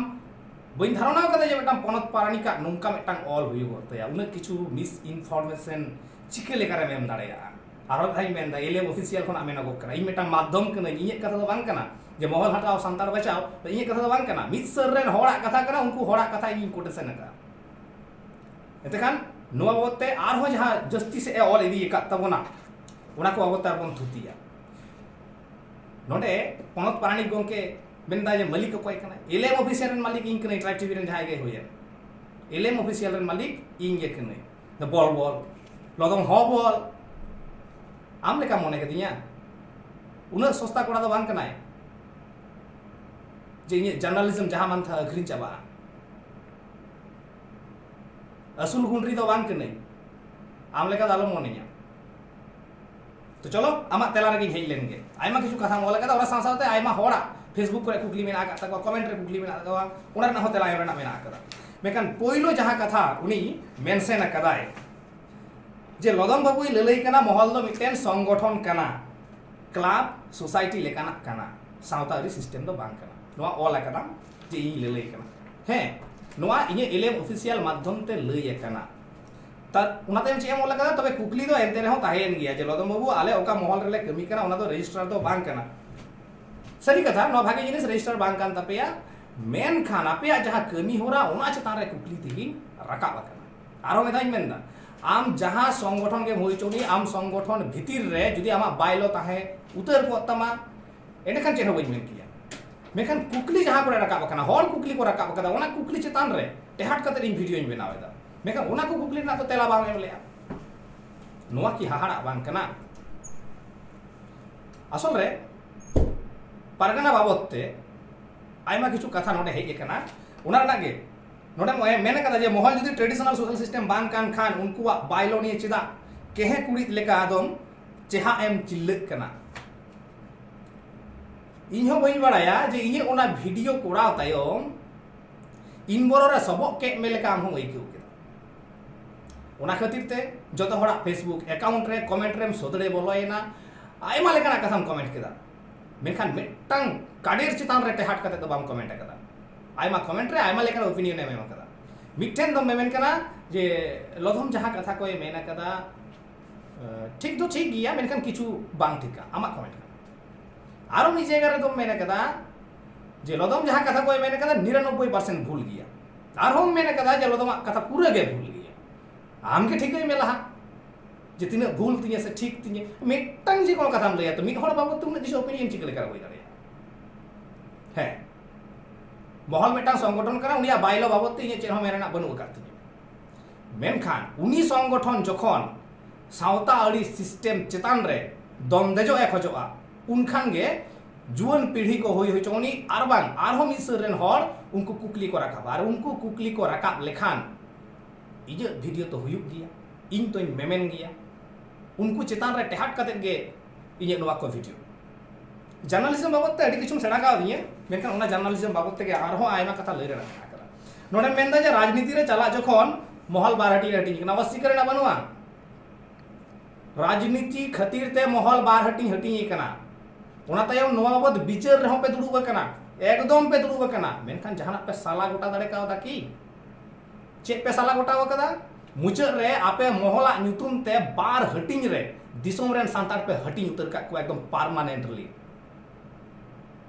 ᱵᱟᱹᱧ ᱫᱷᱟᱨᱚᱱᱟ ᱟᱠᱟᱫᱟ ᱡᱮ ᱢᱤᱫᱴᱟᱝ ᱯᱚᱱᱚᱛ ᱯᱟᱨᱟᱱᱤᱠᱟᱜ ᱱᱚᱝᱠᱟ ᱢᱤᱫᱴᱟᱝ ᱚᱞ ᱦᱩᱭᱩᱜᱚᱜ ᱛᱟᱭᱟ, ᱩᱱᱟᱹᱜ ᱠᱤᱪᱷᱩ ᱢᱤᱥ ᱤᱱᱯᱷᱚᱨᱢᱮᱥᱚᱱ ᱪᱤᱠᱟᱹ ᱞᱮᱠᱟᱨᱮᱢ ᱮᱢ ᱫᱟᱲᱮᱭᱟᱜᱼᱟ? ᱟᱨᱦᱚᱸ ᱢᱤᱫ ᱫᱷᱟᱣ ᱤᱧ ᱢᱮᱱᱫᱟ, ᱮᱞ ᱮᱢ ᱚᱯᱷᱤᱥᱤᱭᱟᱞ ᱠᱷᱚᱱᱟᱜ ᱢᱮᱱᱚᱜᱚᱜ ᱠᱟᱱᱟ, ᱤᱧ ᱢᱤᱫᱴᱟᱝ ᱢᱟᱫᱽᱫᱷᱚᱢ ᱠᱟᱹᱱᱟᱹᱧ, ᱤᱧᱟᱹᱜ ᱠᱟᱛᱷᱟ ᱫᱚ ᱵᱟᱝ ᱠᱟᱱᱟ ᱡᱮ ᱢᱚᱦᱚᱞ ᱦᱟᱴᱟᱣ ᱥᱟᱱᱛᱟᱲ ᱵᱟᱪᱟᱣ ᱫᱚ ᱤᱧᱟᱹᱜ ᱠᱟᱛᱷᱟ ᱫᱚ ᱵᱟᱝ ᱠᱟᱱᱟ, ᱢᱤᱫ ᱥᱟᱹᱨ ᱨᱮᱱ ᱦᱚᱲᱟᱜ ᱠᱟᱛᱷᱟ ᱠᱟᱱᱟ, ᱩᱱᱠᱩ ᱦᱚᱲᱟᱜ ᱠᱟᱛᱷᱟ ᱤᱧᱤᱧ ᱠᱳᱴᱮᱥᱚᱱ ᱟᱠᱟᱫᱟ᱾ ᱮᱱᱛᱮᱠᱷᱟᱱ ᱱᱚᱣᱟ ᱵᱟᱵᱚᱫ ᱛᱮ ᱟᱨᱦᱚᱸ ᱡᱟᱦᱟᱸ ᱡᱟᱹᱥᱛᱤ ᱥᱮᱫ ᱮ ᱚᱞ ᱤᱫᱤ ᱟᱠᱟᱫ ᱛᱟᱵᱚᱱᱟ, ᱚᱱᱟ ᱠᱚ ᱵᱟᱵᱚᱫ ᱛᱮ ᱟᱨᱵᱚᱱ ᱛᱷᱩᱛᱤᱭᱟ᱾ ᱱᱚᱰᱮ ᱯᱚᱱᱚᱛ ᱯᱟᱨᱟᱱᱤᱠ ᱜᱚᱢᱠᱮ ᱢᱮᱱᱫᱟ ᱡᱮ ᱢᱟᱹᱞᱤᱠ ᱚᱠᱚᱭ ᱠᱟᱱᱟᱭ? ᱮᱞ ᱮᱢ ᱚᱯᱷᱤᱥᱤᱭᱟᱞ ᱨᱮᱱ ᱢᱟᱹᱞᱤᱠ ᱤᱧ ᱠᱟᱹᱱᱟᱹᱧ, ᱴᱨᱟᱭᱤᱵᱽ ᱴᱤᱵᱷᱤ ᱨᱮᱱ ᱡᱟᱦᱟᱸᱭ ᱜᱮ ᱦᱩᱭᱮᱱ, ᱮᱞ ᱮᱢ ᱚᱯᱷᱤᱥᱤᱭᱟᱞ ᱨᱮᱱ ᱢᱟᱹᱞᱤᱠ ᱤᱧ ᱜᱮ ᱠᱟᱹᱱᱟᱹᱧ᱾ ᱵᱚᱞ ᱵᱚᱞ ᱞᱚᱫᱚᱢ ᱦᱚ ᱵᱚᱞ, ᱟᱢ ᱞᱮᱠᱟ ᱢᱚᱱᱮ ᱠᱟᱫᱤᱧᱟ? ᱩᱱᱟᱹᱜ ᱥᱚᱥᱛᱟ ᱠᱚᱲᱟ ᱫᱚ ᱵᱟᱝ ᱠᱟᱱᱟᱭ ᱡᱮ ᱤᱧᱟᱹᱜ ᱡᱟᱨᱱᱟᱞᱤᱡᱚᱢ ᱡᱟᱦᱟᱸ ᱢᱟᱱ ᱛᱟᱦᱟᱸ ᱟᱹᱠᱷᱨᱤᱧ ᱪᱟᱵᱟᱜᱼᱟ᱾ ᱟᱹᱥᱩᱞ ᱜᱩᱸᱰᱨᱤ ᱫᱚ ᱵᱟᱝ ᱠᱟᱹᱱᱟᱹᱧ, ᱟᱢ ᱞᱮᱠᱟ ᱫᱚ ᱟᱞᱚᱢ ᱢᱚᱱᱮᱧᱟ᱾ ᱛᱚ ᱪᱚᱞᱚ, ᱟᱢᱟᱜ ᱛᱮᱞᱟ ᱨᱮᱜᱮᱧ ᱦᱮᱡ ᱞᱮᱱ ᱜᱮ᱾ ᱟᱭᱢᱟ ᱠᱤᱪᱷᱩ ᱠᱟᱛᱷᱟᱢ ᱚᱞ ᱟᱠᱟᱫᱟ, ᱚᱱᱟ ᱥᱟᱶ ᱥᱟᱶᱛᱮ ᱟᱭᱢᱟ ᱦᱚᱲᱟᱜ Facebook ᱠᱚᱨᱮ ᱠᱩᱠᱞᱤ ᱢᱮᱱᱟᱜ ᱟᱠᱟᱫ ᱛᱟᱠᱚᱣᱟ, ᱠᱚᱢᱮᱱᱴ ᱨᱮ ᱠᱩᱠᱞᱤ ᱢᱮᱱᱟᱜ ᱛᱟᱠᱚᱣᱟ, ᱚᱱᱟ ᱨᱮᱱᱟᱜ ᱦᱚᱸ ᱛᱮᱞᱟ ᱮᱢ ᱨᱮᱱᱟᱜ ᱢᱮᱱᱟᱜ ᱟᱠᱟᱫᱟ᱾ ᱢᱮᱱᱠᱷᱟᱱ ᱯᱳᱭᱞᱳ ᱡᱟᱦᱟᱸ ᱠᱟᱛᱷᱟ ᱩᱱᱤ ᱢᱮᱱᱥᱮᱱ ᱟᱠᱟᱫᱟᱭ ᱡᱮ ᱞᱚᱫᱚᱢ ᱵᱟᱹᱵᱩᱭ ᱞᱟᱹᱞᱟᱹᱭ ᱠᱟᱱᱟ, ᱢᱚᱦᱚᱞ ᱫᱚ ᱢᱤᱫᱴᱮᱱ ᱥᱚᱝᱜᱚᱴᱷᱚᱱ ᱠᱟᱱᱟ, ᱠᱞᱟᱵᱽ ᱥᱳᱥᱟᱭᱴᱤ ᱞᱮᱠᱟᱱᱟᱜ ᱠᱟᱱᱟ, ᱥᱟᱶᱛᱟ ᱟᱹᱨᱤ ᱥᱤᱥᱴᱮᱢ ᱫᱚ ᱵᱟᱝ ᱠᱟᱱᱟ᱾ ᱱᱚᱣᱟ ᱚᱞ ᱟᱠᱟᱫᱟᱢ ᱡᱮ ᱤᱧ ᱞᱟᱹᱞᱟᱹᱭ ᱠᱟᱱᱟ᱾ ᱦᱮᱸ, ᱱᱚᱣᱟ ᱤᱧᱟᱹᱜ ᱮᱞ ᱮᱢ ᱚᱯᱷᱤᱥᱤᱭᱟᱞ ᱢᱟᱫᱽᱫᱷᱚᱢ ᱛᱮ ᱞᱟᱹᱭ ᱟᱠᱟᱱᱟ᱾ ᱛᱟ-, ᱚᱱᱟ ᱛᱟᱭᱚᱢ ᱪᱮᱫ ᱮᱢ ᱚᱞ ᱟᱠᱟᱫᱟ? ᱛᱚᱵᱮ ᱠᱩᱠᱞᱤ ᱫᱚ ᱮᱱᱛᱮ ᱨᱮᱦᱚᱸ ᱛᱟᱦᱮᱸᱭᱮᱱ ᱜᱮᱭᱟ ᱡᱮ ᱞᱚᱫᱚᱢ ᱵᱟᱹᱵᱩ, ᱟᱞᱮ ᱚᱠᱟ ᱢᱚᱦᱚᱞ ᱨᱮᱞᱮ ᱠᱟᱹᱢᱤ ᱠᱟᱱᱟ, ᱚᱱᱟ ᱫᱚ ᱨᱮᱡᱤᱥᱴᱟᱨ ᱫᱚ ᱵᱟᱝ ᱠᱟᱱᱟ᱾ ᱥᱟᱹᱨᱤ ᱠᱟᱛᱷᱟ, ᱱᱚᱣᱟ ᱵᱷᱟᱜᱮ ᱡᱤᱱᱤᱥ, ᱨᱮᱡᱤᱥᱴᱟᱨ ᱵᱟᱝ ᱠᱟᱱ ᱛᱟᱯᱮᱭᱟ, ᱢᱮᱱᱠᱷᱟᱱ ᱟᱯᱮᱭᱟᱜ ᱡᱟᱦᱟᱸ ᱠᱟᱹᱢᱤ ᱦᱚᱨᱟ, ᱚᱱᱟ ᱪᱮᱛᱟᱱ ᱨᱮ ᱠᱩᱠᱞᱤ ᱛᱮᱦᱮᱧ ᱨᱟᱠᱟᱵ ᱟᱠᱟᱱᱟ᱾ ᱟᱨᱦᱚᱸ ᱢᱤᱫ ᱫᱷᱟᱣ ᱤᱧ ᱢᱮᱱᱫᱟ, ᱟᱢ ᱡᱟᱦᱟᱸ ᱥᱚᱝᱜᱚᱴᱷᱚᱱ ᱜᱮᱢ ᱦᱩᱭ ᱦᱚᱪᱚᱱᱤᱡ, ᱟᱢ ᱥᱚᱝᱜᱚᱴᱷᱚᱱ ᱵᱷᱤᱛᱤᱨ ᱨᱮ ᱡᱩᱫᱤ ᱟᱢᱟᱜ ᱵᱟᱭᱞᱚ ᱛᱟᱦᱮᱸ ᱩᱛᱟᱹᱨ ᱠᱚᱜ ᱛᱟᱢᱟ, ᱮᱸᱰᱮᱠᱷᱟᱱ ᱪᱮᱫ ᱦᱚᱸ ᱵᱟᱹᱧ ᱢᱮᱱ ᱠᱮᱭᱟ᱾ ᱢᱮᱱᱠᱷᱟᱱ ᱠᱩᱠᱞᱤ ᱡᱟᱦᱟᱸ ᱠᱚᱨᱮ ᱨᱟᱠᱟᱵ ᱟᱠᱟᱱᱟ, ᱦᱚᱲ ᱠᱩᱠᱞᱤ ᱠᱚ ᱨᱟᱠᱟᱵ ᱟᱠᱟᱫᱟ, ᱚᱱᱟ ᱠᱩᱠᱞᱤ ᱪᱮᱛᱟᱱ ᱨᱮ ᱴᱮᱦᱟᱴ ᱠᱟᱛᱮ ᱤᱧ ᱵᱷᱤᱰᱤᱭᱳᱧ ᱵᱮᱱᱟᱣ ᱮᱫᱟ᱾ ᱢᱮᱱᱠᱷᱟᱱ ᱚᱱᱟ ᱠᱚ ᱠᱩᱠᱞᱤ ᱨᱮᱱᱟᱜ ᱫᱚ ᱛᱮᱞᱟ ᱵᱟᱢ ᱮᱢ ᱞᱮᱜᱼᱟ᱾ ᱱᱚᱣᱟ ᱠᱤ ᱦᱟᱦᱟᱲᱟᱜ ᱵᱟᱝ ᱠᱟᱱᱟ? ᱟᱥᱚᱞ ᱨᱮ ᱯᱟᱨᱜᱟᱱᱟ ᱵᱟᱵᱚᱫ ᱛᱮ ᱟᱭᱢᱟ ᱠᱤᱪᱷᱩ ᱠᱟᱛᱷᱟ ᱱᱚᱰᱮ ᱦᱮᱡ ᱟᱠᱟᱱᱟ, ᱚᱱᱟ ᱨᱮᱱᱟᱜ ᱜᱮ ᱱᱚᱰᱮ ᱢᱮ-, ᱢᱮᱱ ᱟᱠᱟᱫᱟ ᱡᱮ ᱢᱚᱦᱚᱞ ᱡᱩᱫᱤ traditional social system ᱵᱟᱝ ᱠᱟᱱ ᱠᱷᱟᱱ ᱩᱱᱠᱩᱣᱟᱜ ᱵᱟᱭᱞᱚ ᱱᱤᱭᱮ ᱪᱮᱫᱟᱜ ᱠᱮᱦᱮ ᱠᱩᱲᱤᱫ ᱞᱮᱠᱟ ᱟᱫᱚᱢ ᱪᱮᱦᱟᱜ ᱮᱢ ᱪᱤᱞᱞᱟᱹᱜ ᱠᱟᱱᱟ? ᱤᱧ ᱦᱚᱸ ᱵᱟᱹᱧ ᱵᱟᱲᱟᱭᱟ ᱡᱮ ᱤᱧᱟᱹᱜ ᱚᱱᱟ ᱵᱷᱤᱰᱤᱭᱳ ᱠᱚᱨᱟᱣ ᱛᱟᱭᱚᱢ ᱤᱧ ᱵᱚᱨᱚ ᱨᱮ ᱥᱚᱵᱚᱜ ᱠᱮᱫ ᱢᱮ ᱞᱮᱠᱟ ᱟᱢ ᱦᱚᱸᱢ ᱟᱹᱭᱠᱟᱹᱣ ᱠᱮᱫᱟ᱾ ᱚᱱᱟ ᱠᱷᱟᱹᱛᱤᱨ ᱛᱮ ᱡᱚᱛᱚ ᱦᱚᱲᱟᱜ Facebook account ᱨᱮ comment ᱨᱮᱢ ᱥᱚᱫᱲᱮ ᱵᱚᱞᱚᱭᱮᱱᱟ, ᱟᱭᱢᱟ ᱞᱮᱠᱟᱱᱟᱜ ᱠᱟᱛᱷᱟᱢ comment ᱠᱮᱫᱟ᱾ ᱢᱮᱱᱠᱷᱟᱱ ᱢᱤᱫᱴᱟᱝ ᱠᱟᱰᱮᱨ ᱪᱮᱛᱟᱱ ᱨᱮ ᱴᱮᱦᱟᱴ ᱠᱟᱛᱮ ᱫᱚ ᱵᱟᱢ comment ᱟᱠᱟᱫᱟ᱾ ᱟᱭᱢᱟ comment ᱨᱮ ᱟᱭᱢᱟ ᱞᱮᱠᱟᱱ opinion ᱮᱢ ᱮᱢ ᱟᱠᱟᱫᱟ᱾ ᱢᱤᱫᱴᱷᱮᱱ ᱫᱚᱢ ᱢᱮᱢᱮᱱ ᱠᱟᱱᱟ ᱡᱮ ᱞᱚᱫᱷᱚᱢ ᱡᱟᱦᱟᱸ ᱠᱟᱛᱷᱟ ᱠᱚᱭ ᱢᱮᱱ ᱟᱠᱟᱫᱟ, ᱴᱷᱤᱠ ᱫᱚ ᱴᱷᱤᱠ ᱜᱮᱭᱟ, ᱢᱮᱱᱠᱷᱟᱱ ᱠᱤᱪᱷᱩ ᱵᱟᱝ ᱴᱷᱤᱠᱟ, ᱟᱢᱟᱜ comment ᱠᱟᱱᱟ᱾ ᱟᱨᱚ ᱢᱤᱫ ᱡᱟᱭᱜᱟ ᱨᱮᱫᱚᱢ ᱢᱮᱱ ᱟᱠᱟᱫᱟ ᱡᱮ ᱞᱚᱫᱚᱢ ᱡᱟᱦᱟᱸ ᱠᱟᱛᱷᱟ ᱠᱚᱭ ᱢᱮᱱ ᱟᱠᱟᱫᱟ ᱱᱤᱨᱟᱱᱚᱵᱵᱳᱭ percent ᱵᱷᱩᱞ ᱜᱮᱭᱟ᱾ ᱟᱨᱦᱚᱸᱢ ᱢᱮᱱ ᱟᱠᱟᱫᱟ ᱡᱮ ᱞᱚᱫᱚᱢᱟᱜ ᱠᱟᱛᱷᱟ ᱯᱩᱨᱟᱹ ᱜᱮ ᱵᱷᱩᱞ ᱜᱮᱭᱟ᱾ ᱟᱢ ᱜᱮ ᱴᱷᱤᱠᱟᱹᱭ ᱢᱮ ᱞᱟᱦᱟ᱾ ᱡᱮ ᱛᱤᱱᱟᱹᱜ ᱵᱷᱩᱞ ᱛᱤᱧᱟᱹ ᱥᱮ ᱴᱷᱤᱠ ᱛᱤᱧᱟᱹ, ᱢᱤᱫᱴᱟᱝ ᱡᱮ ᱠᱳᱱᱳ ᱠᱟᱛᱷᱟᱢ ᱞᱟᱹᱭᱟ, ᱛᱚ ᱢᱤᱫ ᱦᱚᱲ ᱵᱟᱵᱚᱫ ᱛᱮ ᱩᱱᱟᱹᱜ ᱠᱤᱪᱷᱩ ᱚᱯᱤᱱᱤᱭᱚᱱ ᱪᱤᱠᱟᱹ ᱞᱮᱠᱟᱨᱮ ᱦᱩᱭ ᱫᱟᱲᱮᱭᱟᱜᱼᱟ? ᱦᱮᱸ, ᱢᱚᱦᱚᱞ ᱢᱤᱫᱴᱟᱝ ᱥᱚᱝᱜᱚᱴᱷᱚᱱ ᱠᱟᱱᱟ, ᱩᱱᱤᱭᱟᱜ ᱵᱟᱭᱞᱚ ᱵᱟᱵᱚᱫ ᱛᱮ ᱤᱧᱟᱹᱜ ᱪᱮᱫ ᱦᱚᱸ ᱢᱮᱱ ᱨᱮᱱᱟᱜ ᱵᱟᱹᱱᱩᱜ ᱟᱠᱟᱫ ᱛᱤᱧᱟᱹ᱾ ᱢᱮᱱᱠᱷᱟᱱ ᱩᱱᱤ ᱥᱚᱝᱜᱚᱴᱷᱚᱱ ᱡᱚᱠᱷᱚᱱ ᱥᱟᱶᱛᱟ ᱟᱹᱨᱤ ᱥᱤᱥᱴᱮᱢ ᱪᱮᱛᱟᱱ ᱨᱮ ᱫᱚᱱᱫᱮᱡᱚᱜ ᱮ ᱠᱷᱚᱡᱚᱜᱼᱟ, ᱩᱱᱠᱷᱟᱱ ᱜᱮ ᱡᱩᱣᱟᱹᱱ ᱯᱤᱲᱦᱤ ᱠᱚ ᱦᱩᱭ ᱦᱚᱪᱚ ᱩᱱᱤ ᱟᱨ ᱵᱟᱝ ᱟᱨᱦᱚᱸ ᱢᱤᱫ ᱥᱟᱹᱨ ᱨᱮᱱ ᱦᱚᱲ ᱩᱱᱠᱩ ᱠᱩᱠᱞᱤ ᱠᱚ ᱨᱟᱠᱟᱵᱟ᱾ ᱟᱨ ᱩᱱᱠᱩ ᱠᱩᱠᱞᱤ ᱠᱚ ᱨᱟᱠᱟᱵ ᱞᱮᱠᱷᱟᱱ ᱤᱧᱟᱹᱜ ᱵᱷᱤᱰᱤᱭᱳ ᱛᱚ ᱦᱩᱭᱩᱜ ᱜᱮᱭᱟ, ᱤᱧ ᱛᱚᱧ ᱢᱮᱢᱮᱱ ᱜᱮᱭᱟ, ᱩᱱᱠᱩ ᱪᱮᱛᱟᱱ ᱨᱮ ᱴᱮᱦᱟᱴ ᱠᱟᱛᱮᱫ ᱜᱮ ᱤᱧᱟᱹᱜ ᱱᱚᱣᱟ ᱠᱚ ᱵᱷᱤᱰᱤᱭᱳ᱾ ᱡᱟᱨᱱᱟᱞᱤᱡᱚᱢ ᱵᱟᱵᱚᱫ ᱛᱮ ᱟᱹᱰᱤ ᱠᱤᱪᱷᱩᱢ ᱥᱮᱬᱟ ᱠᱟᱣᱫᱤᱧᱟ, ᱢᱮᱱᱠᱷᱟᱱ ᱚᱱᱟ ᱡᱟᱨᱱᱟᱞᱤᱡᱚᱢ ᱵᱟᱵᱚᱫ ᱛᱮᱜᱮ ᱟᱨᱦᱚᱸ ᱟᱭᱢᱟ ᱠᱟᱛᱷᱟ ᱞᱟᱹᱭ ᱨᱮᱱᱟᱜ ᱢᱮᱱᱟᱜ ᱟᱠᱟᱫᱟ᱾ ᱱᱚᱰᱮᱢ ᱢᱮᱱᱫᱟ ᱡᱮ ᱨᱟᱡᱽᱱᱤᱛᱤ ᱨᱮ ᱪᱟᱞᱟᱜ ᱡᱚᱠᱷᱚᱱ ᱢᱚᱦᱚᱞ ᱵᱟᱨ ᱦᱟᱹᱴᱤᱧ ᱦᱟᱹᱴᱤᱧ ᱠᱟᱱᱟ, ᱚᱥᱤᱠᱟᱹᱨ ᱨᱮᱱᱟᱜ ᱵᱟᱹᱱᱩᱜᱼᱟ᱾ ᱨᱟᱡᱽᱱᱤᱛᱤ ᱠᱷᱟᱹᱛᱤᱨ ᱛᱮ ᱢᱚᱦᱚᱞ ᱵᱟᱨ ᱦᱟᱹᱴᱤᱧ ᱦᱟᱹᱴᱤᱧ ᱟᱠᱟᱱᱟ᱾ ᱚᱱᱟ ᱛᱟᱭᱚᱢ ᱱᱚᱣᱟ ᱵᱟᱵᱚᱫ ᱵᱤᱪᱟᱹᱨ ᱨᱮᱦᱚᱸ ᱯᱮ ᱫᱩᱲᱩᱵ ᱟᱠᱟᱱᱟ, ᱮᱠᱫᱚᱢ ᱯᱮ ᱫᱩᱲᱩᱵ ᱟᱠᱟᱱᱟ, ᱢᱮᱱᱠᱷᱟᱱ ᱡᱟᱦᱟᱱᱟᱜ ᱯᱮ ᱥᱟᱞᱟ ᱜᱚᱴᱟ ᱫᱟᱲᱮ ᱠᱟᱣᱫᱟ ᱠᱤ? ᱪᱮᱫ ᱯᱮ ᱥᱟᱞᱟ ᱜᱚᱴᱟ ᱟᱠᱟᱫᱟ? ᱢᱩᱪᱟᱹᱫ ᱨᱮ ᱟᱯᱮ ᱢᱚᱦᱚᱞᱟᱜ ᱧᱩᱛᱩᱢ ᱛᱮ ᱵᱟᱨ ᱦᱟᱹᱴᱤᱧ ᱨᱮ ᱫᱤᱥᱚᱢ ᱨᱮᱱ ᱥᱟᱱᱛᱟᱲ ᱯᱮ ᱦᱟᱹᱴᱤᱧ ᱩᱛᱟᱹᱨ ᱠᱟᱜ ᱠᱚᱣᱟ, ᱮᱠᱫᱚᱢ ᱯᱟᱨᱢᱟᱱᱮᱱᱴᱞᱤ᱾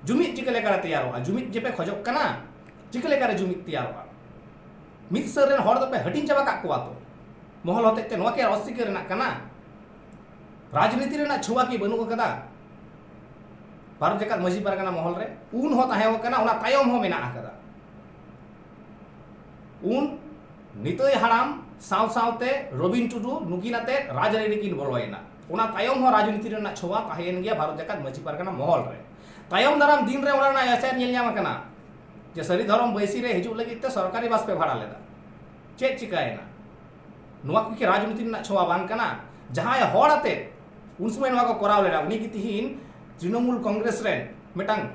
ᱡᱩᱢᱤᱫ ᱪᱤᱠᱟᱹ ᱞᱮᱠᱟᱨᱮ ᱛᱮᱭᱟᱨᱚᱜᱼᱟ? ᱡᱩᱢᱤᱫ ᱡᱮᱯᱮ ᱠᱷᱚᱡᱚᱜ ᱠᱟᱱᱟ, ᱪᱤᱠᱟᱹ ᱞᱮᱠᱟᱨᱮ ᱡᱩᱢᱤᱫ ᱛᱮᱭᱟᱨᱚᱜᱼᱟ? ᱢᱤᱫ ᱥᱟᱹᱨ ᱨᱮᱱ ᱦᱚᱲ ᱫᱚᱯᱮ ᱦᱟᱹᱴᱤᱧ ᱪᱟᱵᱟ ᱠᱟᱜ ᱠᱚᱣᱟ ᱛᱚ ᱢᱚᱦᱚᱞ ᱦᱚᱛᱮᱡ ᱛᱮ᱾ ᱱᱚᱣᱟ ᱠᱤ ᱟᱨ ᱚᱥᱤᱠᱟᱹᱨ ᱨᱮᱱᱟᱜ ᱠᱟᱱᱟ? ᱨᱟᱡᱽᱱᱤᱛᱤ ᱨᱮᱱᱟᱜ ᱪᱷᱳᱣᱟ ᱠᱤ ᱵᱟᱹᱱᱩᱜ ᱟᱠᱟᱫᱟ? ᱵᱷᱟᱨᱚᱛ ᱡᱟᱠᱟᱛ ᱢᱟᱹᱡᱷᱤ ᱯᱟᱨᱜᱟᱱᱟ ᱢᱚᱦᱚᱞ ᱨᱮ ᱩᱱ ᱦᱚᱸ ᱛᱟᱦᱮᱸ ᱠᱟᱱᱟ, ᱚᱱᱟ ᱛᱟᱭᱚᱢ ᱦᱚᱸ ᱢᱮᱱᱟᱜ ᱟᱠᱟᱫᱟ᱾ ᱩᱱ ᱱᱤᱛᱟᱹᱭ ᱦᱟᱲᱟᱢ ᱥᱟᱶ ᱥᱟᱶᱛᱮ ᱨᱚᱵᱤᱱ ᱴᱩᱰᱩ ᱱᱩᱠᱤᱱ ᱟᱛᱮ ᱨᱟᱡᱽᱟᱹᱨᱤ ᱨᱮᱠᱤᱱ ᱵᱚᱞᱚᱭᱮᱱᱟ᱾ ᱚᱱᱟ ᱛᱟᱭᱚᱢ ᱦᱚᱸ ᱨᱟᱡᱽᱱᱤᱛᱤ ᱨᱮᱱᱟᱜ ᱪᱷᱳᱣᱟ ᱛᱟᱦᱮᱸᱭᱮᱱ ᱜᱮᱭᱟ ᱵᱷᱟᱨᱚᱛ ᱡᱟᱠᱟᱛ ᱢᱟᱹᱡᱷᱤ ᱯᱟᱨᱜᱟᱱᱟ ᱢᱚᱦᱚᱞ ᱨᱮ᱾ ᱛᱟᱭᱚᱢ ᱫᱟᱨᱟᱢ ᱫᱤᱱ ᱨᱮ ᱚᱱᱟ ᱨᱮᱱᱟᱜ ᱮᱥᱮᱨ ᱧᱮᱞ ᱧᱟᱢ ᱟᱠᱟᱱᱟ ᱡᱮ ᱥᱟᱹᱨᱤ ᱫᱷᱚᱨᱚᱢ ᱵᱟᱹᱭᱥᱤ ᱨᱮ ᱦᱤᱡᱩᱜ ᱞᱟᱹᱜᱤᱫ ᱛᱮ ᱥᱚᱨᱠᱟᱨᱤ ᱵᱟᱥ ᱯᱮ ᱵᱷᱟᱲᱟ ᱞᱮᱫᱟ᱾ ᱪᱮᱫ ᱪᱤᱠᱟᱹᱭᱮᱱᱟ? ᱱᱚᱣᱟ ᱠᱚ ᱠᱤ ᱨᱟᱡᱽᱱᱤᱛᱤ ᱨᱮᱱᱟᱜ ᱪᱷᱳᱣᱟ ᱵᱟᱝ ᱠᱟᱱᱟ? ᱡᱟᱦᱟᱸᱭ ᱦᱚᱲ ᱟᱛᱮ ᱩᱱ ᱥᱚᱢᱚᱭ ᱱᱚᱣᱟ ᱠᱚ ᱠᱚᱨᱟᱣ ᱞᱮᱫᱟ, ᱩᱱᱤ ᱜᱮ ᱛᱤᱦᱤᱧ ᱛᱨᱤᱱᱚᱢᱩᱞ ᱠᱚᱝᱜᱨᱮᱥ ᱨᱮᱱ ᱢᱤᱫᱴᱟᱝ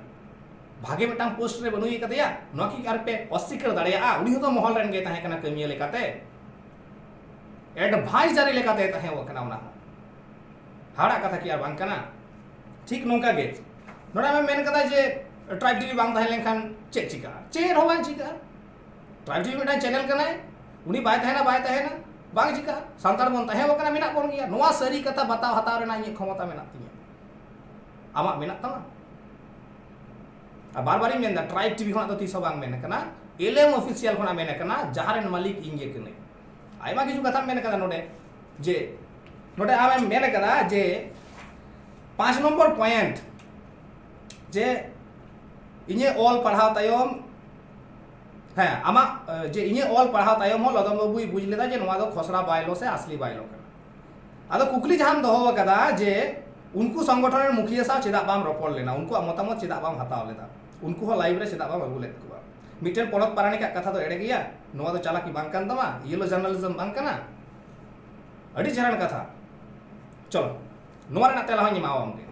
ᱵᱷᱟᱜᱮ ᱢᱤᱫᱴᱟᱝ ᱯᱳᱥᱴ ᱨᱮ ᱵᱟᱹᱱᱩᱭ ᱠᱟᱫᱮᱭᱟ᱾ ᱱᱚᱣᱟ ᱠᱤ ᱟᱨ ᱯᱮ ᱚᱥᱤᱠᱟᱹᱨ ᱫᱟᱲᱮᱭᱟᱜᱼᱟ? ᱩᱱᱤ ᱦᱚᱸᱛᱚ ᱢᱚᱦᱚᱞ ᱨᱮᱱ ᱜᱮ ᱛᱟᱦᱮᱸ ᱠᱟᱱᱟ, ᱠᱟᱹᱢᱤᱭᱟᱹ ᱞᱮᱠᱟᱛᱮ, ᱮᱰᱵᱷᱟᱭᱡᱟᱨᱤ ᱞᱮᱠᱟᱛᱮ ᱛᱟᱦᱮᱸ ᱠᱟᱱᱟ᱾ ᱚᱱᱟ ᱦᱚᱸ ᱦᱟᱲᱟᱜ ᱠᱟᱛᱷᱟ ᱠᱤ ᱟᱨ ᱵᱟᱝ ᱠᱟᱱᱟ? ᱴᱷᱤᱠ ᱱᱚᱝᱠᱟ ᱜᱮ ᱱᱚᱰᱮ ᱟᱢᱮᱢ ᱢᱮᱱ ᱠᱟᱫᱟ ᱡᱮ ᱴᱨᱟᱭᱤᱵᱽ ᱴᱤᱵᱷᱤ ᱵᱟᱝ ᱛᱟᱦᱮᱸ ᱞᱮᱱᱠᱷᱟᱱ ᱪᱮᱫ ᱪᱤᱠᱟᱹᱜᱼᱟ? ᱪᱮᱫ ᱦᱚᱸ ᱵᱟᱝ ᱪᱤᱠᱟᱹᱜᱼᱟ᱾ ᱴᱨᱟᱭᱤᱵᱽ ᱴᱤᱵᱷᱤ ᱢᱤᱫᱴᱟᱝ ᱪᱮᱱᱮᱞ ᱠᱟᱱᱟᱭ, ᱩᱱᱤ ᱵᱟᱭ ᱛᱟᱦᱮᱱᱟ, ᱵᱟᱭ ᱛᱟᱦᱮᱱᱟ, ᱵᱟᱝ ᱪᱤᱠᱟᱹᱜᱼᱟ᱾ ᱥᱟᱱᱛᱟᱲ ᱵᱚᱱ ᱛᱟᱦᱮᱸ ᱟᱠᱟᱱᱟ, ᱢᱮᱱᱟᱜ ᱵᱚᱱ ᱜᱮᱭᱟ᱾ ᱱᱚᱣᱟ ᱥᱟᱹᱨᱤ ᱠᱟᱛᱷᱟ ᱵᱟᱛᱟᱣ ᱦᱟᱛᱟᱣ ᱨᱮᱱᱟᱜ ᱤᱧᱟᱹᱜ ᱠᱷᱚᱢᱚᱛᱟ ᱢᱮᱱᱟᱜ ᱛᱤᱧᱟᱹ, ᱟᱢᱟᱜ ᱢᱮᱱᱟᱜ ᱛᱟᱢᱟ? ᱟᱨ ᱵᱟᱨ ᱵᱟᱨᱤᱧ ᱢᱮᱱᱫᱟ, ᱴᱨᱟᱭᱤᱵᱽ ᱴᱤᱵᱷᱤ ᱠᱷᱚᱱᱟᱜ ᱫᱚ ᱛᱤᱥ ᱦᱚᱸ ᱵᱟᱝ ᱢᱮᱱ ᱟᱠᱟᱱᱟ, ᱮᱞ ᱮᱢ ᱚᱯᱷᱤᱥᱤᱭᱟᱞ ᱠᱷᱚᱱᱟᱜ ᱢᱮᱱ ᱟᱠᱟᱱᱟ, ᱡᱟᱦᱟᱸ ᱨᱮᱱ ᱢᱟᱹᱞᱤᱠ ᱤᱧ ᱜᱮ ᱠᱟᱹᱱᱟᱹᱧ᱾ ᱟᱭᱢᱟ ᱠᱤᱪᱷᱩ ᱠᱟᱛᱷᱟᱢ ᱢᱮᱱ ᱟᱠᱟᱫᱟ ᱱᱚᱰᱮ, ᱡᱮ ᱱᱚᱰᱮ ᱟᱢᱮᱢ ᱢᱮᱱ ᱠᱟᱫᱟ ᱡᱮ ᱯᱟᱸᱪ ᱱᱚᱢᱵᱚᱨ ᱯᱚᱭᱮᱱᱴ, ᱡᱮ ᱤᱧᱟᱹᱜ ᱚᱞ ᱯᱟᱲᱦᱟᱣ ᱛᱟᱭᱚᱢ, ᱦᱮᱸ, ᱟᱢᱟᱜ, ᱮ, ᱡᱮ ᱤᱧᱟᱹᱜ ᱚᱞ ᱯᱟᱲᱦᱟᱣ ᱛᱟᱭᱚᱢ ᱦᱚᱸ ᱞᱚᱫᱚᱢ ᱵᱟᱹᱵᱩᱭ ᱵᱩᱡᱽ ᱞᱮᱫᱟ ᱡᱮ ᱱᱚᱣᱟ ᱫᱚ ᱠᱷᱚᱥᱲᱟ ᱵᱟᱭᱞᱚ ᱥᱮ ᱟᱥᱞᱤ ᱵᱟᱭᱞᱚ ᱠᱟᱱᱟ᱾ ᱟᱫᱚ ᱠᱩᱠᱞᱤ ᱡᱟᱦᱟᱸᱢ ᱫᱚᱦᱚ ᱟᱠᱟᱫᱟ ᱡᱮ ᱩᱱᱠᱩ ᱥᱚᱝᱜᱚᱴᱷᱚᱱ ᱨᱮᱱ ᱢᱩᱠᱷᱤᱭᱟᱹ ᱥᱟᱶ ᱪᱮᱫᱟᱜ ᱵᱟᱢ ᱨᱚᱯᱚᱲ ᱞᱮᱱᱟ, ᱩᱱᱠᱩᱣᱟᱜ ᱢᱚᱛᱟᱢᱚᱛ ᱪᱮᱫᱟᱜ ᱵᱟᱢ ᱦᱟᱛᱟᱣ ᱞᱮᱫᱟ, ᱩᱱᱠᱩ ᱦᱚᱸ ᱞᱟᱭᱤᱵᱷ ᱨᱮ ᱪᱮᱫᱟᱜ ᱵᱟᱢ ᱟᱹᱜᱩ ᱞᱮᱫ ᱠᱚᱣᱟ? ᱢᱤᱫᱴᱮᱱ ᱯᱚᱱᱚᱛ ᱯᱟᱨᱟᱱᱤᱠᱟᱜ ᱠᱟᱛᱷᱟ ᱫᱚ ᱮᱲᱮ ᱜᱮᱭᱟ? ᱱᱚᱣᱟ ᱫᱚ ᱪᱟᱞᱟᱠᱤ ᱵᱟᱝ ᱠᱟᱱ ᱛᱟᱢᱟ? ᱤᱭᱮᱞᱳ ᱡᱟᱨᱱᱟᱞᱤᱡᱚᱢ ᱵᱟᱝ ᱠᱟᱱᱟ? ᱟᱹᱰᱤ ᱪᱮᱦᱨᱟᱱ ᱠᱟᱛᱷᱟ᱾ ᱪᱚᱞᱚ, ᱱᱚᱣᱟ ᱨᱮᱱᱟᱜ ᱛᱮᱞᱟ ᱦᱚᱸᱧ ᱮᱢᱟᱣᱟᱢ ᱜᱮ᱾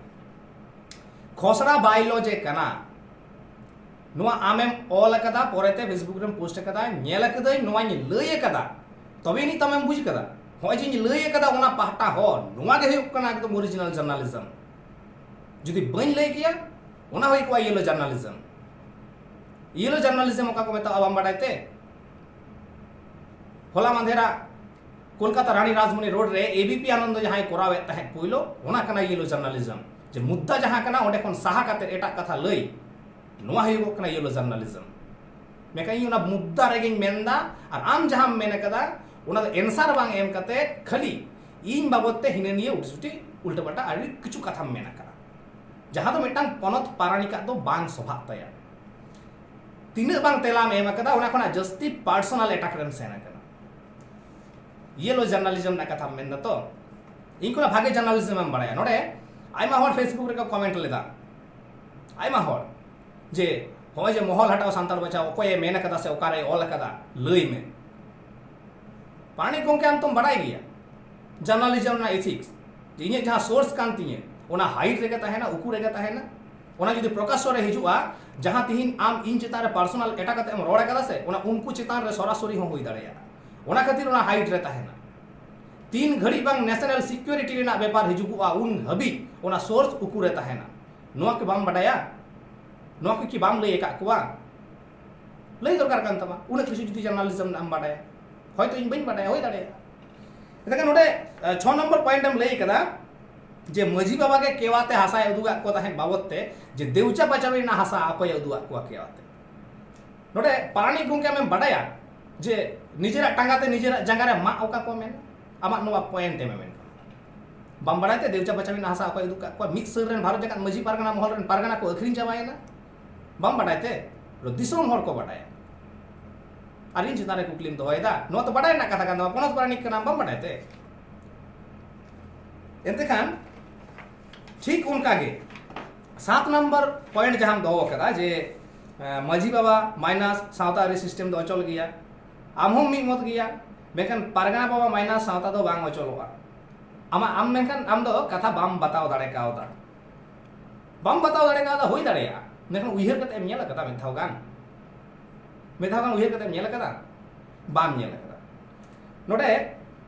ᱠᱷᱚᱥᱲᱟ ᱵᱟᱭᱞᱚ ᱡᱮ ᱠᱟᱱᱟ, ᱱᱚᱣᱟ ᱟᱢᱮᱢ ᱚᱞ ᱟᱠᱟᱫᱟ, ᱯᱚᱨᱮᱛᱮ ᱯᱷᱮᱥᱵᱩᱠ ᱨᱮᱢ ᱯᱳᱥᱴ ᱟᱠᱟᱫᱟ, ᱧᱮᱞ ᱟᱠᱟᱫᱟᱹᱧ, ᱱᱚᱣᱟᱧ ᱞᱟᱹᱭ ᱟᱠᱟᱫᱟ, ᱛᱚᱵᱮ ᱟᱹᱱᱤᱡ ᱛᱚ ᱟᱢᱮᱢ ᱵᱩᱡᱽ ᱟᱠᱟᱫᱟ᱾ ᱱᱚᱜᱼᱚᱭ ᱡᱮᱧ ᱞᱟᱹᱭ ᱟᱠᱟᱫᱟ, ᱚᱱᱟ ᱯᱟᱦᱴᱟ ᱦᱚᱸ, ᱱᱚᱣᱟ ᱜᱮ ᱦᱩᱭᱩᱜ ᱠᱟᱱᱟ ᱮᱠᱫᱚᱢ ᱚᱨᱤᱡᱤᱱᱟᱞ ᱡᱟᱨᱱᱟᱞᱤᱡᱚᱢ᱾ ᱡᱩᱫᱤ ᱵᱟᱹᱧ ᱞᱟᱹᱭ ᱠᱮᱭᱟ, ᱚᱱᱟ ᱦᱩᱭ ᱠᱚᱜᱼᱟ ᱤᱭᱮᱞᱳ ᱡᱟᱨᱱᱟᱞᱤᱡᱚᱢ᱾ ᱤᱭᱮᱞᱳ ᱡᱟᱨᱱᱟᱞᱤᱡᱚᱢ ᱚᱠᱟ ᱠᱚ ᱢᱮᱛᱟᱜᱼᱟ ᱵᱟᱢ ᱵᱟᱰᱟᱭ ᱛᱮ? ᱦᱚᱞᱟ ᱢᱟᱫᱷᱮᱨᱟᱜ ᱠᱳᱞᱠᱟᱛᱟ ᱨᱟᱱᱤ ᱨᱟᱡᱽᱢᱚᱱᱤ ᱨᱳᱰ ᱨᱮ ᱮᱵᱤᱯᱤ ᱟᱱᱚᱱᱫᱚ ᱡᱟᱦᱟᱸᱭ ᱠᱚᱨᱟᱣᱮᱫ ᱛᱟᱦᱮᱸᱫ ᱯᱳᱭᱞᱳ, ᱚᱱᱟ ᱠᱟᱱᱟ ᱤᱭᱮᱞᱳ ᱡᱟᱨᱱᱟᱞᱤᱡᱚᱢ᱾ ᱡᱮ ᱢᱩᱫᱽᱫᱟ ᱡᱟᱦᱟᱸ ᱠᱟᱱᱟ, ᱚᱸᱰᱮ ᱠᱷᱚᱱ ᱥᱟᱦᱟ ᱠᱟᱛᱮ ᱮᱴᱟᱜ ᱠᱟᱛᱷᱟ ᱞᱟᱹᱭ, ᱱᱚᱣᱟ ᱦᱩᱭᱩᱜᱚᱜ ᱠᱟᱱᱟ ᱤᱭᱮᱞᱳ ᱡᱟᱨᱱᱟᱞᱤᱡᱚᱢ᱾ ᱢᱮᱱᱠᱷᱟᱱ ᱤᱧ ᱚᱱᱟ ᱢᱩᱫᱽᱫᱟ ᱨᱮᱜᱮᱧ ᱢᱮᱱᱫᱟ, ᱟᱨ ᱟᱢ ᱡᱟᱦᱟᱸᱢ ᱢᱮᱱ ᱟᱠᱟᱫᱟ, ᱚᱱᱟ ᱫᱚ ᱮᱱᱥᱟᱨ ᱵᱟᱝ ᱮᱢ ᱠᱟᱛᱮ ᱠᱷᱟᱹᱞᱤ ᱤᱧ ᱵᱟᱵᱚᱫ ᱛᱮ ᱦᱤᱱᱟᱹ ᱱᱤᱭᱟᱹ ᱩᱴᱤᱥᱩᱴᱤ ᱩᱞᱴᱟᱹ ᱯᱟᱞᱴᱟ ᱟᱹᱰᱤ ᱠᱤᱪᱷᱩ ᱠᱟᱛᱷᱟᱢ ᱢᱮᱱ ᱟᱠᱟᱫᱟ, ᱡᱟᱦᱟᱸ ᱫᱚ ᱢᱤᱫᱴᱟᱝ ᱯᱚᱱᱚᱛ ᱯᱟᱨᱟᱱᱤᱠᱟᱜ ᱫᱚ ᱵᱟᱝ ᱥᱚᱵᱷᱟᱜ ᱛᱟᱭᱟ᱾ ᱛᱤᱱᱟᱹᱜ ᱵᱟᱝ ᱛᱮᱞᱟᱢ ᱮᱢ ᱟᱠᱟᱫᱟ, ᱚᱱᱟ ᱠᱷᱚᱱᱟᱜ ᱡᱟᱹᱥᱛᱤ ᱯᱟᱨᱥᱚᱱᱟᱞ ᱮᱴᱟᱠ ᱨᱮᱢ ᱥᱮᱱ ᱟᱠᱟᱱᱟ᱾ ᱤᱭᱮᱞᱳ ᱡᱟᱨᱱᱟᱞᱤᱡᱚᱢ ᱨᱮᱱᱟᱜ ᱠᱟᱛᱷᱟᱢ ᱢᱮᱱᱫᱟ ᱛᱚ? ᱤᱧ ᱠᱷᱚᱱᱟᱜ ᱵᱷᱟᱜᱮ ᱡᱟᱨᱱᱟᱞᱤᱡᱚᱢ ᱮᱢ ᱵᱟᱲᱟᱭᱟ᱾ ᱱᱚᱰᱮ ᱟᱭᱢᱟ ᱦᱚᱲ ᱯᱷᱮᱥᱵᱩᱠ ᱨᱮᱠᱚ ᱠᱚᱢᱮᱱᱴ ᱞᱮᱫᱟ, ᱟᱭᱢᱟ ᱦᱚᱲ, ᱡᱮ ᱦᱚᱸᱜᱼᱚᱭ ᱡᱮ ᱢᱚᱦᱚᱞ ᱦᱟᱴᱟᱣ ᱥᱟᱱᱛᱟᱲ ᱵᱟᱧᱪᱟᱣ ᱚᱠᱚᱭᱮ ᱢᱮᱱ ᱟᱠᱟᱫᱟ ᱥᱮ ᱚᱠᱟᱨᱮᱭ ᱚᱞ ᱟᱠᱟᱫᱟ, ᱞᱟᱹᱭ ᱢᱮ᱾ ᱯᱟᱨᱟᱱᱤᱠ ᱜᱚᱢᱠᱮ, ᱟᱢ ᱛᱚᱢ ᱵᱟᱲᱟᱭ ᱜᱮᱭᱟ ᱡᱟᱨᱱᱟᱞᱤᱡᱚᱢ ᱨᱮᱱᱟᱜ ᱮᱛᱷᱤᱠᱥ, ᱡᱮ ᱤᱧᱟᱹᱜ ᱡᱟᱦᱟᱸ ᱥᱳᱨᱥ ᱠᱟᱱ ᱛᱤᱧᱟᱹ, ᱚᱱᱟ ᱦᱟᱭᱤᱴ ᱨᱮᱜᱮ ᱛᱟᱦᱮᱱᱟ, ᱩᱠᱩ ᱨᱮᱜᱮ ᱛᱟᱦᱮᱱᱟ᱾ ᱚᱱᱟ ᱡᱩᱫᱤ ᱯᱨᱚᱠᱟᱥᱚ ᱨᱮ ᱦᱤᱡᱩᱜᱼᱟ, ᱡᱟᱦᱟᱸ ᱛᱤᱦᱤᱧ ᱟᱢ ᱤᱧ ᱪᱮᱛᱟᱱ ᱨᱮ ᱯᱟᱨᱥᱚᱱᱟᱞ ᱮᱴᱟᱠ ᱠᱟᱛᱮ ᱮᱢ ᱨᱚᱲ ᱟᱠᱟᱫᱟ ᱥᱮ, ᱚᱱᱟ ᱩᱱᱠᱩ ᱪᱮᱛᱟᱱ ᱨᱮ ᱥᱚᱨᱟᱥᱚᱨᱤ ᱦᱚᱸ ᱦᱩᱭ ᱫᱟᱲᱮᱭᱟᱜᱼᱟ᱾ ᱚᱱᱟ ᱠᱷᱟᱹᱛᱤᱨ ᱚᱱᱟ ᱦᱟᱭᱤᱴ ᱨᱮ ᱛᱟᱦᱮᱱᱟ᱾ ᱛᱤᱱ ᱜᱷᱟᱹᱲᱤᱡ ᱵᱟᱝ ᱱᱮᱥᱱᱟᱞ ᱥᱤᱠᱩᱨᱤᱴᱤ ᱨᱮᱱᱟᱜ ᱵᱮᱯᱟᱨ ᱦᱤᱡᱩᱜᱚᱜᱼᱟ, ᱩᱱ ᱦᱟᱹᱵᱤᱡ ᱚᱱᱟ ᱥᱳᱨᱥ ᱩᱠᱩ ᱨᱮ ᱛᱟᱦᱮᱱᱟ᱾ ᱱᱚᱣᱟ ᱠᱤ ᱵᱟᱢ ᱵᱟᱰᱟᱭᱟ? ᱱᱚᱣᱟ ᱠᱚ ᱠᱤ ᱵᱟᱢ ᱞᱟᱹᱭ ᱟᱠᱟᱫ ᱠᱚᱣᱟ? ᱞᱟᱹᱭ ᱫᱚᱨᱠᱟᱨ ᱠᱟᱱ ᱛᱟᱢᱟ᱾ ᱩᱱᱟᱹᱜ ᱠᱤᱪᱷᱩ ᱡᱩᱫᱤ ᱡᱟᱨᱱᱟᱞᱤᱡᱚᱢ ᱨᱮᱱᱟᱜ ᱮᱢ ᱵᱟᱰᱟᱭᱟ, ᱦᱚᱭᱛᱳ ᱤᱧ ᱵᱟᱹᱧ ᱵᱟᱰᱟᱭᱟ, ᱦᱩᱭ ᱫᱟᱲᱮᱭᱟᱜᱼᱟ᱾ ᱮᱱᱠᱷᱟᱱ ᱱᱚᱰᱮ, ᱟᱸ, ᱪᱷᱚ ᱱᱚᱢᱵᱚᱨ ᱯᱚᱭᱮᱱᱴ ᱮᱢ ᱞᱟᱹᱭ ᱠᱟᱫᱟ ᱡᱮ ᱢᱟᱹᱡᱷᱤ ᱵᱟᱵᱟ ᱜᱮ ᱠᱮᱣᱟ ᱛᱮ ᱦᱟᱥᱟᱭ ᱩᱫᱩᱜᱟᱜ ᱠᱚ ᱛᱟᱦᱮᱸᱫ ᱵᱟᱵᱚᱫ ᱛᱮ, ᱡᱮ ᱫᱮᱣᱪᱟ ᱯᱟᱪᱟᱣᱤ ᱨᱮᱱᱟᱜ ᱦᱟᱥᱟ ᱚᱠᱚᱭᱮ ᱩᱫᱩᱜᱟᱜ ᱠᱚᱣᱟ ᱠᱮᱣᱟ ᱛᱮ᱾ ᱱᱚᱰᱮ ᱯᱟᱨᱟᱱᱤᱠ ᱜᱚᱢᱠᱮ ᱟᱢᱮᱢ ᱵᱟᱰᱟᱭᱟ ᱡᱮ ᱱᱤᱡᱮᱨᱟᱜ ᱴᱟᱸᱜᱟ ᱛᱮ ᱱᱤᱡᱮᱨᱟᱜ ᱡᱟᱸᱜᱟ ᱨᱮ ᱢᱟᱜ ᱚᱠᱟ ᱠᱚ ᱢᱮᱱᱟ? ᱟᱢᱟᱜ ᱱᱚᱣᱟ ᱯᱚᱭᱮᱱᱴ ᱮᱢ ᱢᱮᱱ ᱠᱟᱱᱟ᱾ ᱵᱟᱢ ᱵᱟᱲᱟᱭ ᱛᱮ ᱫᱮᱣᱪᱟ ᱯᱟᱪᱟᱣᱤᱱ ᱦᱟᱥᱟ ᱚᱠᱚᱭ ᱩᱫᱩᱜ ᱠᱟᱜ ᱠᱚᱣᱟ? ᱢᱤᱫ ᱥᱟᱹᱨ ᱨᱮᱱ ᱵᱷᱟᱨᱚᱛ ᱡᱟᱠᱟᱛ ᱢᱟᱹᱡᱷᱤ ᱯᱟᱨᱜᱟᱱᱟ ᱢᱚᱦᱚᱞ ᱨᱮᱱ ᱯᱟᱨᱜᱟᱱᱟ ᱠᱚ ᱟᱹᱠᱷᱨᱤᱧ ᱪᱟᱵᱟᱭᱮᱱᱟ᱾ ᱵᱟᱢ ᱵᱟᱰᱟᱭ ᱛᱮ? ᱫᱤᱥᱚᱢ ᱦᱚᱲ ᱠᱚ ᱵᱟᱰᱟᱭᱟ᱾ ᱟᱨ ᱤᱧ ᱪᱮᱛᱟᱱ ᱨᱮ ᱠᱩᱠᱞᱤᱢ ᱫᱚᱦᱚᱭᱮᱫᱟ? ᱱᱚᱣᱟ ᱛᱚ ᱵᱟᱰᱟᱭ ᱨᱮᱱᱟᱜ ᱠᱟᱛᱷᱟ ᱠᱟᱱ ᱛᱟᱢᱟ, ᱯᱚᱱᱚᱛ ᱯᱟᱨᱟᱱᱤᱠ ᱠᱟᱱᱟᱢ, ᱵᱟᱢ ᱵᱟᱰᱟᱭ ᱛᱮ? ᱮᱱᱛᱮ ᱠᱷᱟᱱ ᱴᱷᱤᱠ ᱚᱱᱠᱟ ᱜᱮ ᱥᱟᱛ ᱱᱟᱢᱵᱟᱨ ᱯᱚᱭᱮᱱᱴ ᱡᱟᱦᱟᱸᱢ ᱫᱚᱦᱚ ᱠᱟᱫᱟ ᱡᱮ, ᱮᱸ, ᱢᱟᱹᱡᱷᱤ ᱵᱟᱵᱟ ᱢᱟᱭᱱᱟᱥ ᱥᱟᱶᱛᱟ ᱟᱹᱨᱤ ᱥᱤᱥᱴᱮᱢ ᱫᱚ ᱚᱪᱚᱞ ᱜᱮᱭᱟ, ᱟᱢ ᱦᱚᱸᱢ ᱢᱤᱫ ᱢᱚᱛ ᱜᱮᱭᱟ, ᱢᱮᱱᱠᱷᱟᱱ ᱯᱟᱨᱜᱟᱱᱟ ᱵᱟᱵᱟ ᱢᱟᱭᱱᱟᱥ ᱥᱟᱶᱛᱟ ᱫᱚ ᱵᱟᱝ ᱚᱪᱚᱞᱚᱜᱼᱟ᱾ ᱟᱢᱟᱜ, ᱟᱢ ᱢᱮᱱᱠᱷᱟᱱ ᱟᱢ ᱫᱚ ᱠᱟᱛᱷᱟ ᱵᱟᱢ ᱵᱟᱛᱟᱣ ᱫᱟᱲᱮ ᱠᱟᱣᱫᱟ, ᱵᱟᱢ ᱵᱟᱛᱟᱣ ᱫᱟᱲᱮ ᱠᱟᱣᱫᱟ, ᱦᱩᱭ ᱫᱟᱲᱮᱭᱟᱜᱼᱟ, ᱢᱮᱱᱠᱷᱟᱱ ᱩᱭᱦᱟᱹᱨ ᱠᱟᱛᱮ ᱮᱢ ᱧᱮᱞ ᱟᱠᱟᱫᱟ ᱢᱤᱫ ᱫᱷᱟᱣ ᱜᱟᱱ? ᱢᱤᱫ ᱫᱷᱟᱣ ᱜᱟᱱ ᱩᱭᱦᱟᱹᱨ ᱠᱟᱛᱮ ᱮᱢ ᱧᱮᱞ ᱟᱠᱟᱫᱟ? ᱵᱟᱢ ᱧᱮᱞ ᱟᱠᱟᱫᱟ᱾ ᱱᱚᱰᱮ,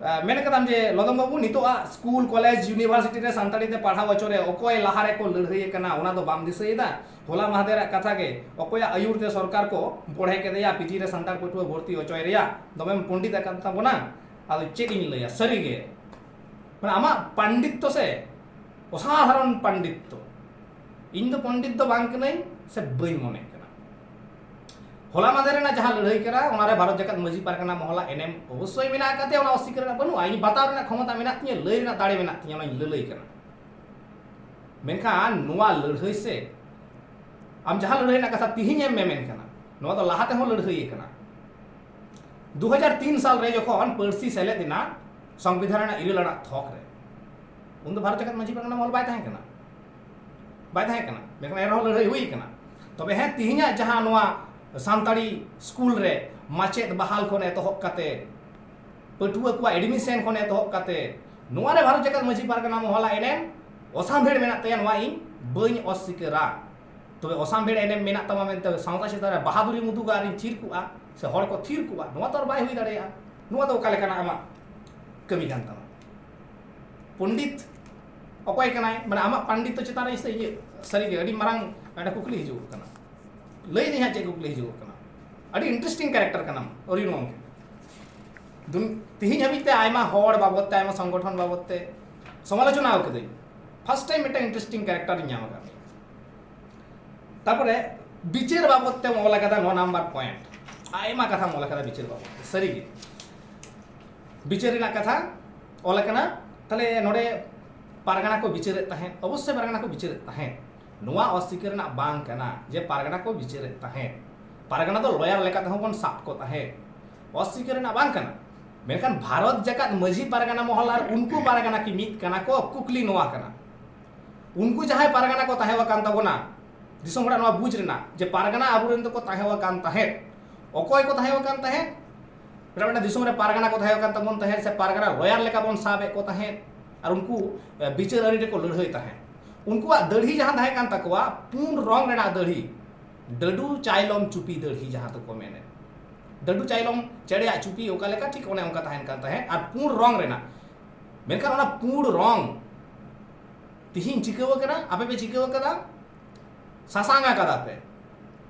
ᱟ, ᱢᱮᱱ ᱠᱟᱫᱟᱢ ᱡᱮ ᱞᱚᱫᱚᱢ ᱵᱟᱹᱵᱩ, ᱱᱤᱛᱚᱜᱟᱜ ᱥᱠᱩᱞ, ᱠᱚᱞᱮᱡᱽ, ᱤᱭᱩᱱᱤᱵᱷᱟᱨᱥᱤᱴᱤ ᱨᱮ ᱥᱟᱱᱛᱟᱲᱤ ᱛᱮ ᱯᱟᱲᱦᱟᱣ ᱦᱚᱪᱚ ᱨᱮ ᱚᱠᱚᱭ ᱞᱟᱦᱟ ᱨᱮᱠᱚ ᱞᱟᱹᱲᱦᱟᱹᱭ ᱟᱠᱟᱱᱟ, ᱚᱱᱟ ᱫᱚ ᱵᱟᱢ ᱫᱤᱥᱟᱹᱭᱮᱫᱟ? ᱦᱚᱞᱟ ᱢᱟᱦᱫᱮᱨᱟᱜ ᱠᱟᱛᱷᱟ ᱜᱮ, ᱚᱠᱚᱭᱟᱜ ᱟᱹᱭᱩᱨ ᱛᱮ ᱥᱚᱨᱠᱟᱨ ᱠᱚ ᱵᱚᱲᱦᱮ ᱠᱮᱫᱮᱭᱟ ᱯᱤᱡᱤ ᱨᱮ ᱥᱟᱱᱛᱟᱲ ᱯᱟᱹᱴᱷᱩᱣᱟᱹ ᱵᱷᱚᱨᱛᱤ ᱦᱚᱪᱚᱭ ᱨᱮᱭᱟᱜ? ᱫᱚᱢᱮᱢ ᱯᱚᱱᱰᱤᱛ ᱟᱠᱟᱱ ᱛᱟᱵᱚᱱᱟ᱾ ᱟᱫᱚ ᱪᱮᱫ ᱤᱧ ᱞᱟᱹᱭᱟ, ᱥᱟᱹᱨᱤ ᱜᱮ, ᱢᱟᱱᱮ, ᱟᱢᱟᱜ ᱯᱟᱱᱰᱤᱛᱛᱚ ᱥᱮ ᱚᱥᱟᱫᱷᱟᱨᱚᱱ ᱯᱟᱱᱰᱤᱛᱛᱚ᱾ ᱤᱧ ᱫᱚ ᱯᱚᱱᱰᱤᱛ ᱫᱚ ᱵᱟᱝ ᱠᱟᱹᱱᱟᱹᱧ, ᱥᱮ ᱵᱟᱹᱧ ᱢᱚᱱᱮᱜ ᱠᱟᱱᱟ᱾ ᱦᱚᱞᱟ ᱢᱟᱫᱷᱮᱨ ᱨᱮᱱᱟᱜ ᱡᱟᱦᱟᱸ ᱞᱟᱹᱲᱦᱟᱹᱭ ᱠᱟᱱᱟ, ᱚᱱᱟᱨᱮ ᱵᱷᱟᱨᱚᱛ ᱡᱟᱠᱟᱛ ᱢᱟᱹᱡᱷᱤ ᱯᱟᱨᱜᱟᱱᱟ ᱢᱚᱦᱚᱞᱟ ᱮᱱᱮᱢ ᱚᱵᱚᱥᱥᱳᱭ ᱢᱮᱱᱟᱜ ᱟᱠᱟᱫ ᱛᱟᱭᱟ, ᱚᱱᱟ ᱚᱥᱤᱠᱟᱹᱨ ᱨᱮᱱᱟᱜ ᱵᱟᱹᱱᱩᱜᱼᱟ᱾ ᱤᱧ ᱵᱟᱛᱟᱣ ᱨᱮᱱᱟᱜ ᱠᱷᱚᱢᱚᱛᱟ ᱢᱮᱱᱟᱜ ᱛᱤᱧᱟᱹ, ᱞᱟᱹᱭ ᱨᱮᱱᱟᱜ ᱫᱟᱲᱮ ᱢᱮᱱᱟᱜ ᱛᱤᱧᱟᱹ, ᱚᱱᱟᱧ ᱞᱟᱹᱞᱟᱹᱭ ᱠᱟᱱᱟ᱾ ᱢᱮᱱᱠᱷᱟᱱ ᱱᱚᱣᱟ ᱞᱟᱹᱲᱦᱟᱹᱭ ᱥᱮ, ᱟᱢ ᱡᱟᱦᱟᱸ ᱞᱟᱹᱲᱦᱟᱹᱭ ᱨᱮᱱᱟᱜ ᱠᱟᱛᱷᱟ ᱛᱤᱦᱤᱧ ᱮᱢ ᱢᱮᱢᱮᱱ ᱠᱟᱱᱟ, ᱱᱚᱣᱟ ᱫᱚ ᱞᱟᱦᱟ ᱛᱮᱦᱚᱸ ᱞᱟᱹᱲᱦᱟᱹᱭ ᱠᱟᱱᱟ᱾ ᱫᱩ ᱦᱟᱡᱟᱨ ᱛᱤᱱ ᱥᱟᱞ ᱨᱮ ᱡᱚᱠᱷᱚᱱ ᱯᱟᱹᱨᱥᱤ ᱥᱮᱞᱮᱫ ᱮᱱᱟ ᱥᱚᱝᱵᱤᱫᱷᱟᱱ ᱨᱮᱱᱟᱜ ᱤᱨᱟᱹᱞ ᱟᱱᱟᱜ ᱛᱷᱚᱠ ᱨᱮ, ᱩᱱ ᱫᱚ ᱵᱷᱟᱨᱚᱛ ᱡᱟᱠᱟᱛ ᱢᱟᱹᱡᱷᱤ ᱯᱟᱨᱜᱟᱱᱟ ᱢᱚᱦᱚᱞ ᱵᱟᱭ ᱛᱟᱦᱮᱸ ᱠᱟᱱᱟ, ᱵᱟᱭ ᱛᱟᱦᱮᱸ ᱠᱟᱱᱟ᱾ ᱢᱮᱱᱠᱷᱟᱱ ᱮᱱᱨᱮᱦᱚᱸ ᱞᱟᱹᱲᱦᱟᱹᱭ ᱦᱩᱭ ᱠᱟᱱᱟ᱾ ᱛᱚᱵᱮ ᱦᱮᱸ, ᱛᱤᱦᱤᱧᱟᱜ ᱡᱟᱦᱟᱸ ᱱᱚᱣᱟ ᱥᱟᱱᱛᱟᱲᱤ ᱥᱠᱩᱞ ᱨᱮ ᱢᱟᱪᱮᱫ ᱵᱟᱦᱟᱞ ᱠᱷᱚᱱ ᱮᱛᱚᱦᱚᱵ ᱠᱟᱛᱮ, ᱯᱟᱹᱴᱷᱩᱣᱟᱹ ᱠᱚᱣᱟᱜ admission ᱠᱷᱚᱱ ᱮᱛᱚᱦᱚᱵ ᱠᱟᱛᱮ, ᱱᱚᱣᱟ ᱨᱮ ᱵᱷᱟᱨᱚᱛ ᱡᱟᱠᱟᱛ ᱢᱟᱹᱡᱷᱤ ᱯᱟᱨᱜᱟᱱᱟ ᱢᱚᱦᱚᱞᱟ ᱮᱱᱮᱢ ᱚᱥᱟᱢᱵᱷᱮᱲ ᱢᱮᱱᱟᱜ ᱛᱟᱭᱟ, ᱱᱚᱣᱟ ᱤᱧ ᱵᱟᱹᱧ ᱚᱥᱥᱤᱠᱟᱹᱨᱟ᱾ ᱛᱚᱵᱮ ᱚᱥᱟᱢᱵᱷᱮᱲ ᱮᱱᱮᱢ ᱢᱮᱱᱟᱜ ᱛᱟᱢᱟ ᱢᱮᱱᱛᱮ ᱥᱟᱶᱛᱟ ᱪᱮᱛᱟᱱ ᱨᱮ ᱵᱟᱦᱟᱫᱩᱨᱤᱢ ᱩᱫᱩᱜᱟ ᱟᱨᱤᱧ ᱛᱷᱤᱨ ᱠᱚᱜᱼᱟ, ᱥᱮ ᱦᱚᱲ ᱠᱚ ᱛᱷᱤᱨ ᱠᱚᱜᱼᱟ, ᱱᱚᱣᱟ ᱛᱚ ᱟᱨ ᱵᱟᱭ ᱦᱩᱭ ᱫᱟᱲᱮᱭᱟᱜᱼᱟ᱾ ᱱᱚᱣᱟ ᱫᱚ ᱚᱠᱟ ᱞᱮᱠᱟᱱᱟᱜ ᱟᱢᱟᱜ ᱠᱟᱹᱢᱤ ᱠᱟᱱ ᱛᱟᱢᱟ? ᱯᱚᱱᱰᱤᱛ ᱚᱠᱚᱭ ᱠᱟᱱᱟᱭ? ᱢᱟᱱᱮ, ᱟᱢᱟᱜ ᱯᱟᱱᱰᱤᱛᱛᱚ ᱪᱮᱛᱟᱱ ᱨᱮ ᱥᱮ ᱤᱧᱟᱹᱜ ᱥᱟᱹᱨᱤᱜᱮ ᱟᱹᱰᱤ ᱢᱟᱨᱟᱝ ᱢᱤᱫᱴᱟᱝ ᱠᱩᱠᱞᱤ ᱦᱤᱡᱩᱜ ᱠᱟᱱᱟ᱾ ᱞᱟᱹᱭ ᱫᱟᱹᱧ ᱦᱟᱸᱜ ᱪᱮᱫ ᱠᱩᱠᱞᱤ ᱦᱤᱡᱩᱜ ᱠᱟᱱᱟ᱾ ᱟᱹᱰᱤ interesting character ᱠᱟᱱᱟᱢ ᱚᱨᱡᱩᱱ ᱜᱚᱢᱠᱮ᱾ ᱫᱩᱱ-, ᱛᱤᱦᱤᱧ ᱦᱟᱹᱵᱤᱡ ᱛᱮ ᱟᱭᱢᱟ ᱦᱚᱲ ᱵᱟᱵᱚᱫ ᱛᱮ, ᱟᱭᱢᱟ ᱥᱚᱝᱜᱚᱴᱷᱚᱱ ᱵᱟᱵᱚᱫ ᱛᱮ ᱥᱚᱢᱟᱞᱳᱪᱚᱱᱟ ᱟᱠᱟᱫᱟᱹᱧ᱾ First time ᱢᱤᱫᱴᱟᱝ interesting character ᱤᱧ ᱧᱟᱢ ᱟᱠᱟᱫ ᱢᱮᱭᱟ᱾ ᱛᱟᱨᱯᱚᱨᱮ ᱵᱤᱪᱟᱹᱨ ᱵᱟᱵᱚᱫ ᱛᱮᱢ ᱚᱞ ᱟᱠᱟᱫᱟ ᱱᱚ ᱱᱟᱢᱵᱟᱨ ᱯᱚᱭᱮᱱᱴ᱾ ᱟᱭᱢᱟ ᱠᱟᱛᱷᱟᱢ ᱚᱞ ᱟᱠᱟᱫᱟ ᱵᱤᱪᱟᱹᱨ ᱵᱟᱵᱚᱫ ᱛᱮ, ᱥᱟᱹᱨᱤᱜᱮ᱾ ᱵᱤᱪᱟᱹᱨ ᱨᱮᱱᱟᱜ ᱠᱟᱛᱷᱟ ᱚᱞ ᱟᱠᱟᱱᱟ᱾ ᱛᱟᱦᱞᱮ ᱱᱚᱰᱮ ᱯᱟᱨᱜᱟᱱᱟ ᱠᱚ ᱵᱤᱪᱟᱹᱨᱮᱫ ᱛᱟᱦᱮᱸᱫ, ᱚᱵᱚᱥᱥᱳᱭ ᱯᱟᱨᱜᱟᱱᱟ ᱠᱚ ᱵᱤᱪᱟᱹᱨᱮᱫ ᱛᱟᱦᱮᱸᱫ᱾ ᱱᱚᱣᱟ ᱚᱥᱥᱤᱠᱟᱹᱨ ᱨᱮᱱᱟᱜ ᱵᱟᱝ ᱠᱟᱱᱟ ᱡᱮ ᱯᱟᱨᱜᱟᱱᱟ ᱠᱚ ᱵᱤᱪᱟᱹᱨᱮᱫ ᱛᱟᱦᱮᱸᱫ᱾ ᱯᱟᱨᱜᱟᱱᱟ ᱫᱚ ᱞᱚᱭᱟᱨ ᱞᱮᱠᱟ ᱛᱮᱦᱚᱸ ᱵᱚᱱ ᱥᱟᱵ ᱠᱚ ᱛᱟᱦᱮᱸᱫ, ᱚᱥᱥᱤᱠᱟᱹᱨ ᱨᱮᱱᱟᱜ ᱵᱟᱝ ᱠᱟᱱᱟ᱾ ᱢᱮᱱᱠᱷᱟᱱ ᱵᱷᱟᱨᱚᱛ ᱡᱟᱠᱟᱛ ᱢᱟᱹᱡᱷᱤ ᱯᱟᱨᱜᱟᱱᱟ ᱢᱚᱦᱚᱞ ᱟᱨ ᱩᱱᱠᱩ ᱯᱟᱨᱜᱟᱱᱟ ᱠᱤ ᱢᱤᱫ ᱠᱟᱱᱟ ᱠᱚ? ᱠᱩᱠᱞᱤ ᱱᱚᱣᱟ ᱠᱟᱱᱟ᱾ ᱩᱱᱠᱩ ᱡᱟᱦᱟᱸᱭ ᱯᱟᱨᱜᱟᱱᱟ ᱠᱚ ᱛᱟᱦᱮᱸ ᱟᱠᱟᱱ ᱛᱟᱵᱚᱱᱟ, ᱫᱤᱥᱚᱢ ᱦᱚᱲᱟᱜ ᱱᱚᱣᱟ ᱵᱩᱡᱽ ᱨᱮᱱᱟᱜ ᱡᱮ ᱯᱟᱨᱜᱟᱱᱟ ᱟᱵᱚᱨᱮᱱ ᱫᱚᱠᱚ ᱛᱟᱦᱮᱸ ᱟᱠᱟᱱ ᱛᱟᱦᱮᱸᱫ᱾ ᱚᱠᱚᱭ ᱠᱚ ᱛᱟᱦᱮᱸ ᱟᱠᱟᱱ ᱛᱟᱦᱮᱸᱫ? ᱢᱤᱫᱴᱟᱝ ᱫᱤᱥᱚᱢ ᱨᱮ ᱯᱟᱨᱜᱟᱱᱟ ᱠᱚ ᱛᱟᱦᱮᱸ ᱟᱠᱟᱱ ᱛᱟᱵᱚᱱ ᱛᱟᱦᱮᱸᱫ, ᱥᱮ ᱯᱟᱨᱜᱟᱱᱟ ᱞᱚᱭᱟᱨ ᱞᱮᱠᱟ ᱵᱚᱱ ᱥᱟᱵ ᱮᱫ ᱠᱚ ᱛᱟᱦᱮᱸᱫ, ᱟᱨ ᱩᱱᱠᱩ, ᱮ, ᱵᱤᱪᱟᱹᱨ ᱟᱹᱨᱤ ᱨᱮᱠᱚ ᱞᱟᱹᱲᱦᱟᱹᱭ ᱛᱟᱦᱮᱸᱫ᱾ ᱩᱱᱠᱩᱣᱟᱜ ᱫᱟᱹᱲᱦᱤ ᱡᱟᱦᱟᱸ ᱛᱟᱦᱮᱸ ᱠᱟᱱ ᱛᱟᱠᱚᱣᱟ, ᱯᱩᱸᱰ ᱨᱚᱝ ᱨᱮᱱᱟᱜ ᱫᱟᱹᱲᱦᱤ, ᱰᱟᱹᱰᱩ ᱪᱟᱭᱞᱚᱢ ᱪᱩᱯᱤ ᱫᱟᱹᱲᱦᱤ ᱡᱟᱦᱟᱸ ᱫᱚᱠᱚ ᱢᱮᱱᱮᱫ, ᱰᱟᱹᱰᱩ ᱪᱟᱭᱞᱚᱢ ᱪᱮᱬᱮᱭᱟᱜ ᱪᱩᱯᱤ ᱚᱠᱟ ᱞᱮᱠᱟ, ᱴᱷᱤᱠ ᱚᱱᱮ ᱚᱱᱠᱟ ᱛᱟᱦᱮᱱ ᱠᱟᱱ ᱛᱟᱦᱮᱸᱫ, ᱟᱨ ᱯᱩᱸᱰ ᱨᱚᱝ ᱨᱮᱱᱟᱜ᱾ ᱢᱮᱱᱠᱷᱟᱱ ᱚᱱᱟ ᱯᱩᱸᱰ ᱨᱚᱝ ᱛᱤᱦᱤᱧ ᱪᱤᱠᱟᱹᱣ ᱟᱠᱟᱱᱟ? ᱟᱯᱮ ᱯᱮ ᱪᱤᱠᱟᱹᱣ ᱟᱠᱟᱫᱟ? ᱥᱟᱥᱟᱝ ᱟᱠᱟᱫᱟ ᱯᱮ᱾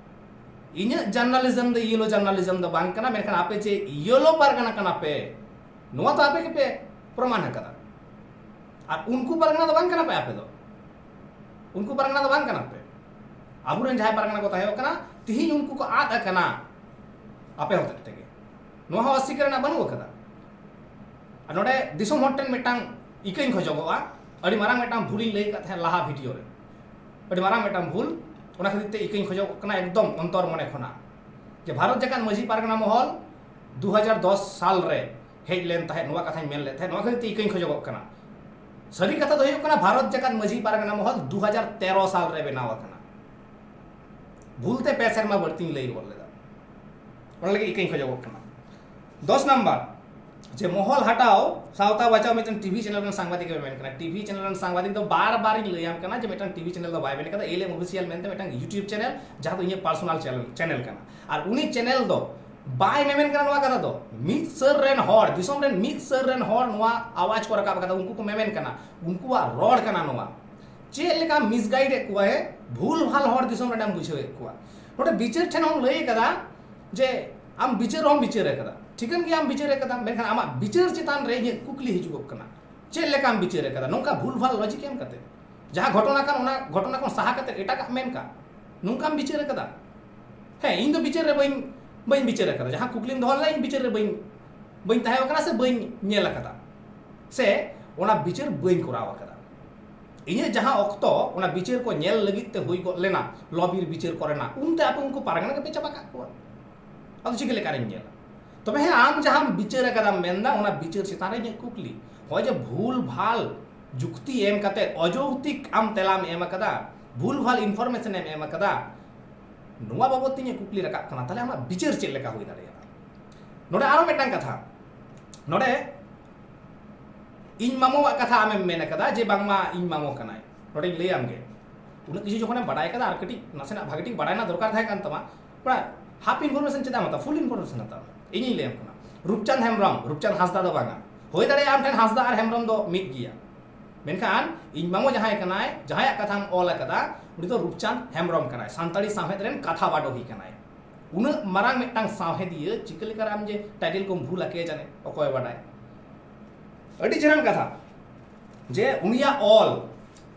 ᱤᱧᱟᱹᱜ ᱡᱟᱨᱱᱟᱞᱤᱡᱚᱢ ᱫᱚ ᱤᱭᱮᱞᱳ ᱡᱟᱨᱱᱟᱞᱤᱡᱚᱢ ᱫᱚ ᱵᱟᱝ ᱠᱟᱱᱟ, ᱢᱮᱱᱠᱷᱟᱱ ᱟᱯᱮ ᱡᱮ ᱤᱭᱮᱞᱳ ᱯᱟᱨᱜᱟᱱᱟ ᱠᱟᱱᱟ ᱯᱮ, ᱱᱚᱣᱟ ᱫᱚ ᱟᱯᱮ ᱜᱮᱯᱮ ᱯᱨᱚᱢᱟᱱ ᱟᱠᱟᱫᱟ᱾ ᱟᱨ ᱩᱱᱠᱩ ᱯᱟᱨᱜᱟᱱᱟ ᱫᱚ ᱵᱟᱝ ᱠᱟᱱᱟ ᱯᱮ ᱟᱯᱮ ᱫᱚ᱾ ᱩᱱᱠᱩ ᱯᱟᱨᱜᱟᱱᱟ ᱫᱚ ᱵᱟᱝ ᱠᱟᱱᱟ ᱯᱮ᱾ ᱟᱵᱚᱨᱮᱱ ᱡᱟᱦᱟᱸᱭ ᱯᱟᱨᱜᱟᱱᱟ ᱠᱚ ᱛᱟᱦᱮᱸ ᱠᱟᱱᱟ, ᱛᱤᱦᱤᱧ ᱩᱱᱠᱩ ᱠᱚ ᱟᱫ ᱟᱠᱟᱱᱟ ᱟᱯᱮ ᱦᱚᱛᱮᱡ ᱛᱮᱜᱮ᱾ ᱱᱚᱣᱟ ᱦᱚᱸ ᱚᱥᱥᱤᱠᱟᱹᱨ ᱨᱮᱱᱟᱜ ᱵᱟᱹᱱᱩᱜ ᱟᱠᱟᱫᱟ᱾ ᱟᱨ ᱱᱚᱰᱮ ᱫᱤᱥᱚᱢ ᱦᱚᱲ ᱴᱷᱮᱱ ᱢᱤᱫᱴᱟᱝ ᱤᱠᱟᱹᱧ ᱠᱷᱚᱡᱚᱜᱚᱜᱼᱟ, ᱟᱹᱰᱤ ᱢᱟᱨᱟᱝ ᱢᱤᱫᱴᱟᱝ ᱵᱷᱩᱞᱤᱧ ᱞᱟᱹᱭ ᱟᱠᱟᱫ ᱛᱟᱦᱮᱸᱫ ᱞᱟᱦᱟ ᱵᱷᱤᱰᱤᱭᱳ ᱨᱮ, ᱟᱹᱰᱤ ᱢᱟᱨᱟᱝ ᱢᱤᱫᱴᱟᱝ ᱵᱷᱩᱞ, ᱚᱱᱟ ᱠᱷᱟᱹᱛᱤᱨ ᱛᱮ ᱤᱠᱟᱹᱧ ᱠᱷᱚᱡᱚᱜ ᱠᱟᱱᱟ ᱮᱠᱫᱚᱢ ᱚᱱᱛᱚᱨ ᱢᱚᱱᱮ ᱠᱷᱚᱱᱟᱜ, ᱡᱮ ᱵᱷᱟᱨᱚᱛ ᱡᱟᱠᱟᱛ ᱢᱟᱹᱡᱷᱤ ᱯᱟᱨᱜᱟᱱᱟ ᱢᱚᱦᱚᱞ ᱫᱩ ᱦᱟᱡᱟᱨ ᱫᱚᱥ ᱥᱟᱞ ᱨᱮ ᱦᱮᱡ ᱞᱮᱱ ᱛᱟᱦᱮᱸᱫ, ᱱᱚᱣᱟ ᱠᱟᱛᱷᱟᱧ ᱢᱮᱱ ᱞᱮᱫ ᱛᱟᱦᱮᱸᱫ, ᱱᱚᱣᱟ ᱠᱷᱟᱹᱛᱤᱨ ᱛᱮ ᱤᱠᱟᱹᱧ ᱠᱷᱚᱡᱚᱜᱚᱜ ᱠᱟᱱᱟ᱾ ᱥᱟᱹᱨᱤ ᱠᱟᱛᱷᱟ ᱫᱚ ᱦᱩᱭᱩᱜ ᱠᱟᱱᱟ, ᱵᱷᱟᱨᱚᱛ ᱡᱟᱠᱟᱛ ᱢᱟᱹᱡᱷᱤ ᱯᱟᱨᱜᱟᱱᱟ ᱢᱚᱦᱚᱞ ᱫᱩ ᱦᱟᱡᱟᱨ ᱛᱮᱨᱚ ᱥᱟᱞ ᱨᱮ ᱵᱮᱱᱟᱣ ᱟᱠᱟᱱᱟ᱾ ᱵᱷᱩᱞ ᱛᱮ ᱯᱮ ᱥᱮᱨᱢᱟ ᱵᱟᱹᱲᱛᱤᱧ ᱞᱟᱹᱭ ᱜᱚᱫ ᱞᱮᱫᱟ, ᱚᱱᱟ ᱞᱟᱹᱜᱤᱫ ᱤᱠᱟᱹᱧ ᱠᱷᱚᱡᱚᱜᱚᱜ ᱠᱟᱱᱟ᱾ ᱫᱚᱥ ᱱᱟᱢᱵᱟᱨ, ᱡᱮ ᱢᱚᱦᱚᱞ ᱦᱟᱴᱟᱣ ᱥᱟᱶᱛᱟ ᱵᱟᱪᱟᱣ ᱢᱤᱫᱴᱟᱝ ᱴᱤᱵᱷᱤ ᱪᱮᱱᱮᱞ ᱨᱮᱱ ᱥᱟᱝᱵᱟᱫᱤᱠ ᱮ ᱢᱮᱱ ᱠᱟᱱᱟ᱾ ᱴᱤᱵᱷᱤ ᱪᱮᱱᱮᱞ ᱨᱮᱱ ᱥᱟᱝᱵᱟᱫᱤᱠ ᱫᱚ ᱵᱟᱨ ᱵᱟᱨᱤᱧ ᱞᱟᱹᱭᱟᱢ ᱠᱟᱱᱟ ᱡᱮ ᱢᱤᱫᱴᱟᱝ ᱴᱤᱵᱷᱤ ᱪᱮᱱᱮᱞ ᱫᱚ ᱵᱟᱭ ᱢᱮᱱ ᱠᱟᱫᱟ, ᱮᱞ ᱮᱢ ᱚᱯᱷᱤᱥᱤᱭᱟᱞ ᱢᱮᱱᱛᱮ ᱢᱤᱫᱴᱟᱝ YouTube ᱪᱮᱱᱮᱞ, ᱡᱟᱦᱟᱸ ᱫᱚ ᱤᱧᱟᱹᱜ ᱯᱟᱨᱥᱳᱱᱟᱞ ᱪᱮᱱᱮᱞ, ᱪᱮᱱᱮᱞ ᱠᱟᱱᱟ᱾ ᱟᱨ ᱩᱱᱤ ᱪᱮᱱᱮᱞ ᱫᱚ ᱵᱟᱭ ᱢᱮᱢᱮᱱ ᱠᱟᱱᱟ ᱱᱚᱣᱟ ᱠᱟᱛᱷᱟ ᱫᱚ, ᱢᱤᱫ ᱥᱟᱹᱨ ᱨᱮᱱ ᱦᱚᱲ, ᱫᱤᱥᱚᱢ ᱨᱮᱱ ᱢᱤᱫ ᱥᱟᱹᱨ ᱨᱮᱱ ᱦᱚᱲ ᱱᱚᱣᱟ ᱟᱣᱟᱡᱽ ᱠᱚ ᱨᱟᱠᱟᱵ ᱠᱟᱫᱟ, ᱩᱱᱠᱩ ᱠᱚ ᱢᱮᱢᱮᱱ ᱠᱟᱱᱟ, ᱩᱱᱠᱩᱣᱟᱜ ᱨᱚᱲ ᱠᱟᱱᱟ ᱱᱚᱣᱟ᱾ ᱪᱮᱫ ᱞᱮᱠᱟ ᱢᱤᱥᱜᱟᱭᱤᱰ ᱮᱫ ᱠᱚᱣᱟᱭ, ᱵᱷᱩᱞ ᱵᱷᱟᱞ ᱦᱚᱲ ᱫᱤᱥᱚᱢ ᱨᱮᱱᱮᱢ ᱵᱩᱡᱷᱟᱹᱣ ᱮᱫ ᱠᱚᱣᱟ᱾ ᱱᱚᱰᱮ ᱵᱤᱪᱟᱹᱨ ᱴᱷᱮᱱ ᱦᱚᱸᱢ ᱞᱟᱹᱭ ᱠᱟᱫᱟ ᱡᱮ ᱟᱢ ᱵᱤᱪᱟᱹᱨ ᱦᱚᱸᱢ ᱵᱤᱪᱟᱹᱨ ᱠᱟᱫᱟ, ᱴᱷᱤᱠᱟᱹᱱ ᱜᱮᱭᱟᱢ ᱵᱤᱪᱟᱹᱨ ᱠᱟᱫᱟ, ᱢᱮᱱᱠᱷᱟᱱ ᱟᱢᱟᱜ ᱵᱤᱪᱟᱹᱨ ᱪᱮᱛᱟᱱ ᱨᱮ ᱤᱧᱟᱹᱜ ᱠᱩᱠᱞᱤ ᱦᱤᱡᱩᱜᱚᱜ ᱠᱟᱱᱟ, ᱪᱮᱫ ᱞᱮᱠᱟᱢ ᱵᱤᱪᱟᱹᱨ ᱠᱟᱫᱟ? ᱱᱚᱝᱠᱟ ᱵᱷᱩᱞ ᱵᱷᱟᱞ ᱞᱚᱡᱤᱠ ᱮᱢ ᱠᱟᱛᱮ, ᱡᱟᱦᱟᱸ ᱜᱷᱚᱴᱚᱱᱟ ᱠᱟᱱ ᱚᱱᱟ ᱜᱷᱚᱴᱚᱱᱟ ᱠᱷᱚᱱ ᱥᱟᱦᱟ ᱠᱟᱛᱮ ᱮᱴᱟᱜᱟᱜ ᱢᱮᱱ ᱠᱟᱜ, ᱱᱚᱝᱠᱟᱢ ᱵᱤᱪᱟᱹᱨ ᱠᱟᱫᱟ? ᱦᱮᱸ, ᱤᱧ ᱫᱚ ᱵᱤᱪᱟᱹᱨ ᱨᱮ ᱵᱟᱹᱧ, ᱵᱟᱹᱧ ᱵᱤᱪᱟᱹᱨ ᱠᱟᱫᱟ᱾ ᱡᱟᱦᱟᱸ ᱠᱩᱠᱞᱤᱢ ᱫᱚᱦᱚ ᱞᱮᱫᱟ, ᱤᱧ ᱵᱤᱪᱟᱹᱨ ᱨᱮ ᱵᱟᱹᱧ, ᱵᱟᱹᱧ ᱛᱟᱦᱮᱸ ᱠᱟᱱᱟ ᱥᱮ ᱵᱟᱹᱧ ᱧᱮᱞ ᱠᱟᱫᱟ, ᱥᱮ ᱚᱱᱟ ᱵᱤᱪᱟᱹᱨ ᱵᱟᱹᱧ ᱠᱚᱨᱟᱣ ᱠᱟᱫᱟ᱾ ᱤᱧᱟᱹᱜ ᱡᱟᱦᱟᱸ ᱚᱠᱛᱚ ᱚᱱᱟ ᱵᱤᱪᱟᱹᱨ ᱠᱚ ᱧᱮᱞ ᱞᱟᱹᱜᱤᱫ ᱛᱮ ᱦᱩᱭ ᱜᱚᱫ ᱞᱮᱱᱟ, ᱞᱚᱵᱤᱨ ᱵᱤᱪᱟᱹᱨ ᱠᱚᱨᱮᱱᱟᱜ, ᱩᱱᱛᱮ ᱟᱯᱮ ᱩᱱᱠᱩ ᱯᱟᱨᱜᱟᱱᱟ ᱜᱮᱯᱮ ᱪᱟᱵᱟ ᱠᱟᱜ ᱠᱚᱣᱟ᱾ ᱟᱫᱚ ᱪᱤᱠᱟᱹ ᱞᱮᱠᱟᱨᱤᱧ ᱧᱮᱞᱟ? ᱛᱚᱵᱮ ᱦᱮᱸ, ᱟᱢ ᱡᱟᱦᱟᱸᱢ ᱵᱤᱪᱟᱹᱨ ᱟᱠᱟᱫᱟᱢ ᱢᱮᱱᱫᱟ, ᱚᱱᱟ ᱵᱤᱪᱟᱹᱨ ᱪᱮᱛᱟᱱ ᱨᱮ ᱤᱧᱟᱹᱜ ᱠᱩᱠᱞᱤ᱾ ᱦᱚᱸᱜᱼᱚᱭ ᱡᱮ ᱵᱷᱩᱞ ᱵᱷᱟᱞ ᱡᱩᱠᱛᱤ ᱮᱢ ᱠᱟᱛᱮ ᱚᱡᱚᱩᱠᱛᱤᱠ ᱟᱢ ᱛᱮᱞᱟᱢ ᱮᱢ ᱟᱠᱟᱫᱟ, ᱵᱷᱩᱞ ᱵᱷᱟᱞ information ᱮᱢ ᱮᱢ ᱟᱠᱟᱫᱟ, ᱱᱚᱣᱟ ᱵᱟᱵᱚᱫ ᱛᱮ ᱤᱧᱟᱹᱜ ᱠᱩᱠᱞᱤ ᱨᱟᱠᱟᱵ ᱠᱟᱱᱟ, ᱛᱟᱦᱞᱮ ᱟᱢᱟᱜ ᱵᱤᱪᱟᱹᱨ ᱪᱮᱫ ᱞᱮᱠᱟ ᱦᱩᱭ ᱫᱟᱲᱮᱭᱟᱜᱼᱟ? ᱱᱚᱰᱮ ᱟᱨᱚ ᱢᱤᱫᱴᱟᱝ ᱠᱟᱛᱷᱟ, ᱱᱚᱰᱮ ᱤᱧ ᱢᱟᱢᱚᱣᱟᱜ ᱠᱟᱛᱷᱟ ᱟᱢᱮᱢ ᱢᱮᱱ ᱟᱠᱟᱫᱟ ᱡᱮ ᱵᱟᱝᱢᱟ ᱤᱧ ᱢᱟᱢᱚ ᱠᱟᱱᱟᱭ᱾ ᱱᱚᱰᱮᱧ ᱞᱟᱹᱭᱟᱢ ᱜᱮ, ᱩᱱᱟᱹᱜ ᱠᱤᱪᱷᱩ ᱡᱚᱠᱷᱚᱱᱮᱢ ᱵᱟᱰᱟᱭ ᱠᱟᱫᱟ, ᱟᱨ ᱠᱟᱹᱴᱤᱡ ᱱᱟᱥᱮᱱᱟᱜ ᱵᱷᱟᱜᱮ ᱴᱷᱤᱠ ᱵᱟᱰᱟᱭ ᱨᱮᱱᱟᱜ ᱫᱚᱨᱠᱟᱨ ᱛᱟᱦᱮᱸ ᱠᱟᱱ ᱛᱟᱢᱟ, ᱛᱷᱚᱲᱟ half information ᱪᱮᱫᱟᱜ ᱮᱢ ᱦᱟᱛᱟᱣᱟ, full information ᱦᱟᱛᱟᱣ ᱢᱮ᱾ ᱤᱧᱤᱧ ᱞᱟᱹᱭᱟᱢ ᱠᱟᱱᱟ, ᱨᱩᱯᱪᱟᱸᱫᱽ ᱦᱮᱢᱵᱨᱚᱢ, ᱨᱩᱯᱪᱟᱸᱫᱽ ᱦᱟᱸᱥᱫᱟ ᱫᱚ ᱵᱟᱝᱟ᱾ ᱦᱩᱭ ᱫᱟᱲᱮᱭᱟᱜᱼᱟ ᱟᱢ ᱴᱷᱮᱱ ᱦᱟᱸᱥᱫᱟ ᱟᱨ ᱦᱮᱢᱵᱨᱚᱢ ᱫᱚ ᱢᱤᱫ ᱜᱮᱭᱟ, ᱢᱮᱱᱠᱷᱟᱱ ᱤᱧ ᱢᱟᱢᱚ ᱡᱟᱦᱟᱸᱭ ᱠᱟᱱᱟᱭ, ᱡᱟᱦᱟᱸᱭᱟᱜ ᱠᱟᱛᱷᱟᱢ ᱚᱞ ᱟᱠᱟᱫᱟ, ᱩᱱᱤ ᱫᱚ ᱨᱩᱯᱪᱟᱸᱫᱽ ᱦᱮᱢᱵᱨᱚᱢ ᱠᱟᱱᱟᱭ, ᱥᱟᱱᱛᱟᱲᱤ ᱥᱟᱶᱦᱮᱫ ᱨᱮᱱ ᱠᱟᱛᱷᱟ ᱵᱟᱰᱚᱦᱤ ᱠᱟᱱᱟᱭ᱾ ᱩᱱᱟᱹᱜ ᱢᱟᱨᱟᱝ ᱢᱤᱫᱴᱟᱝ ᱥᱟᱶᱦᱮᱫᱤᱭᱟᱹ ᱪᱤᱠᱟᱹ ᱞᱮᱠᱟᱨᱮ ᱟᱢ ᱡᱮ title ᱠᱚᱢ ᱵᱷᱩᱞᱟ, ᱠᱮ ᱡᱟᱱᱮ, ᱚᱠᱚᱭ ᱵᱟᱰᱟᱭ᱾ ᱟᱹᱰᱤ ᱪᱮᱦᱨᱟᱱ ᱠᱟᱛᱷᱟ ᱡᱮ ᱩᱱᱤᱭᱟᱜ ᱚᱞ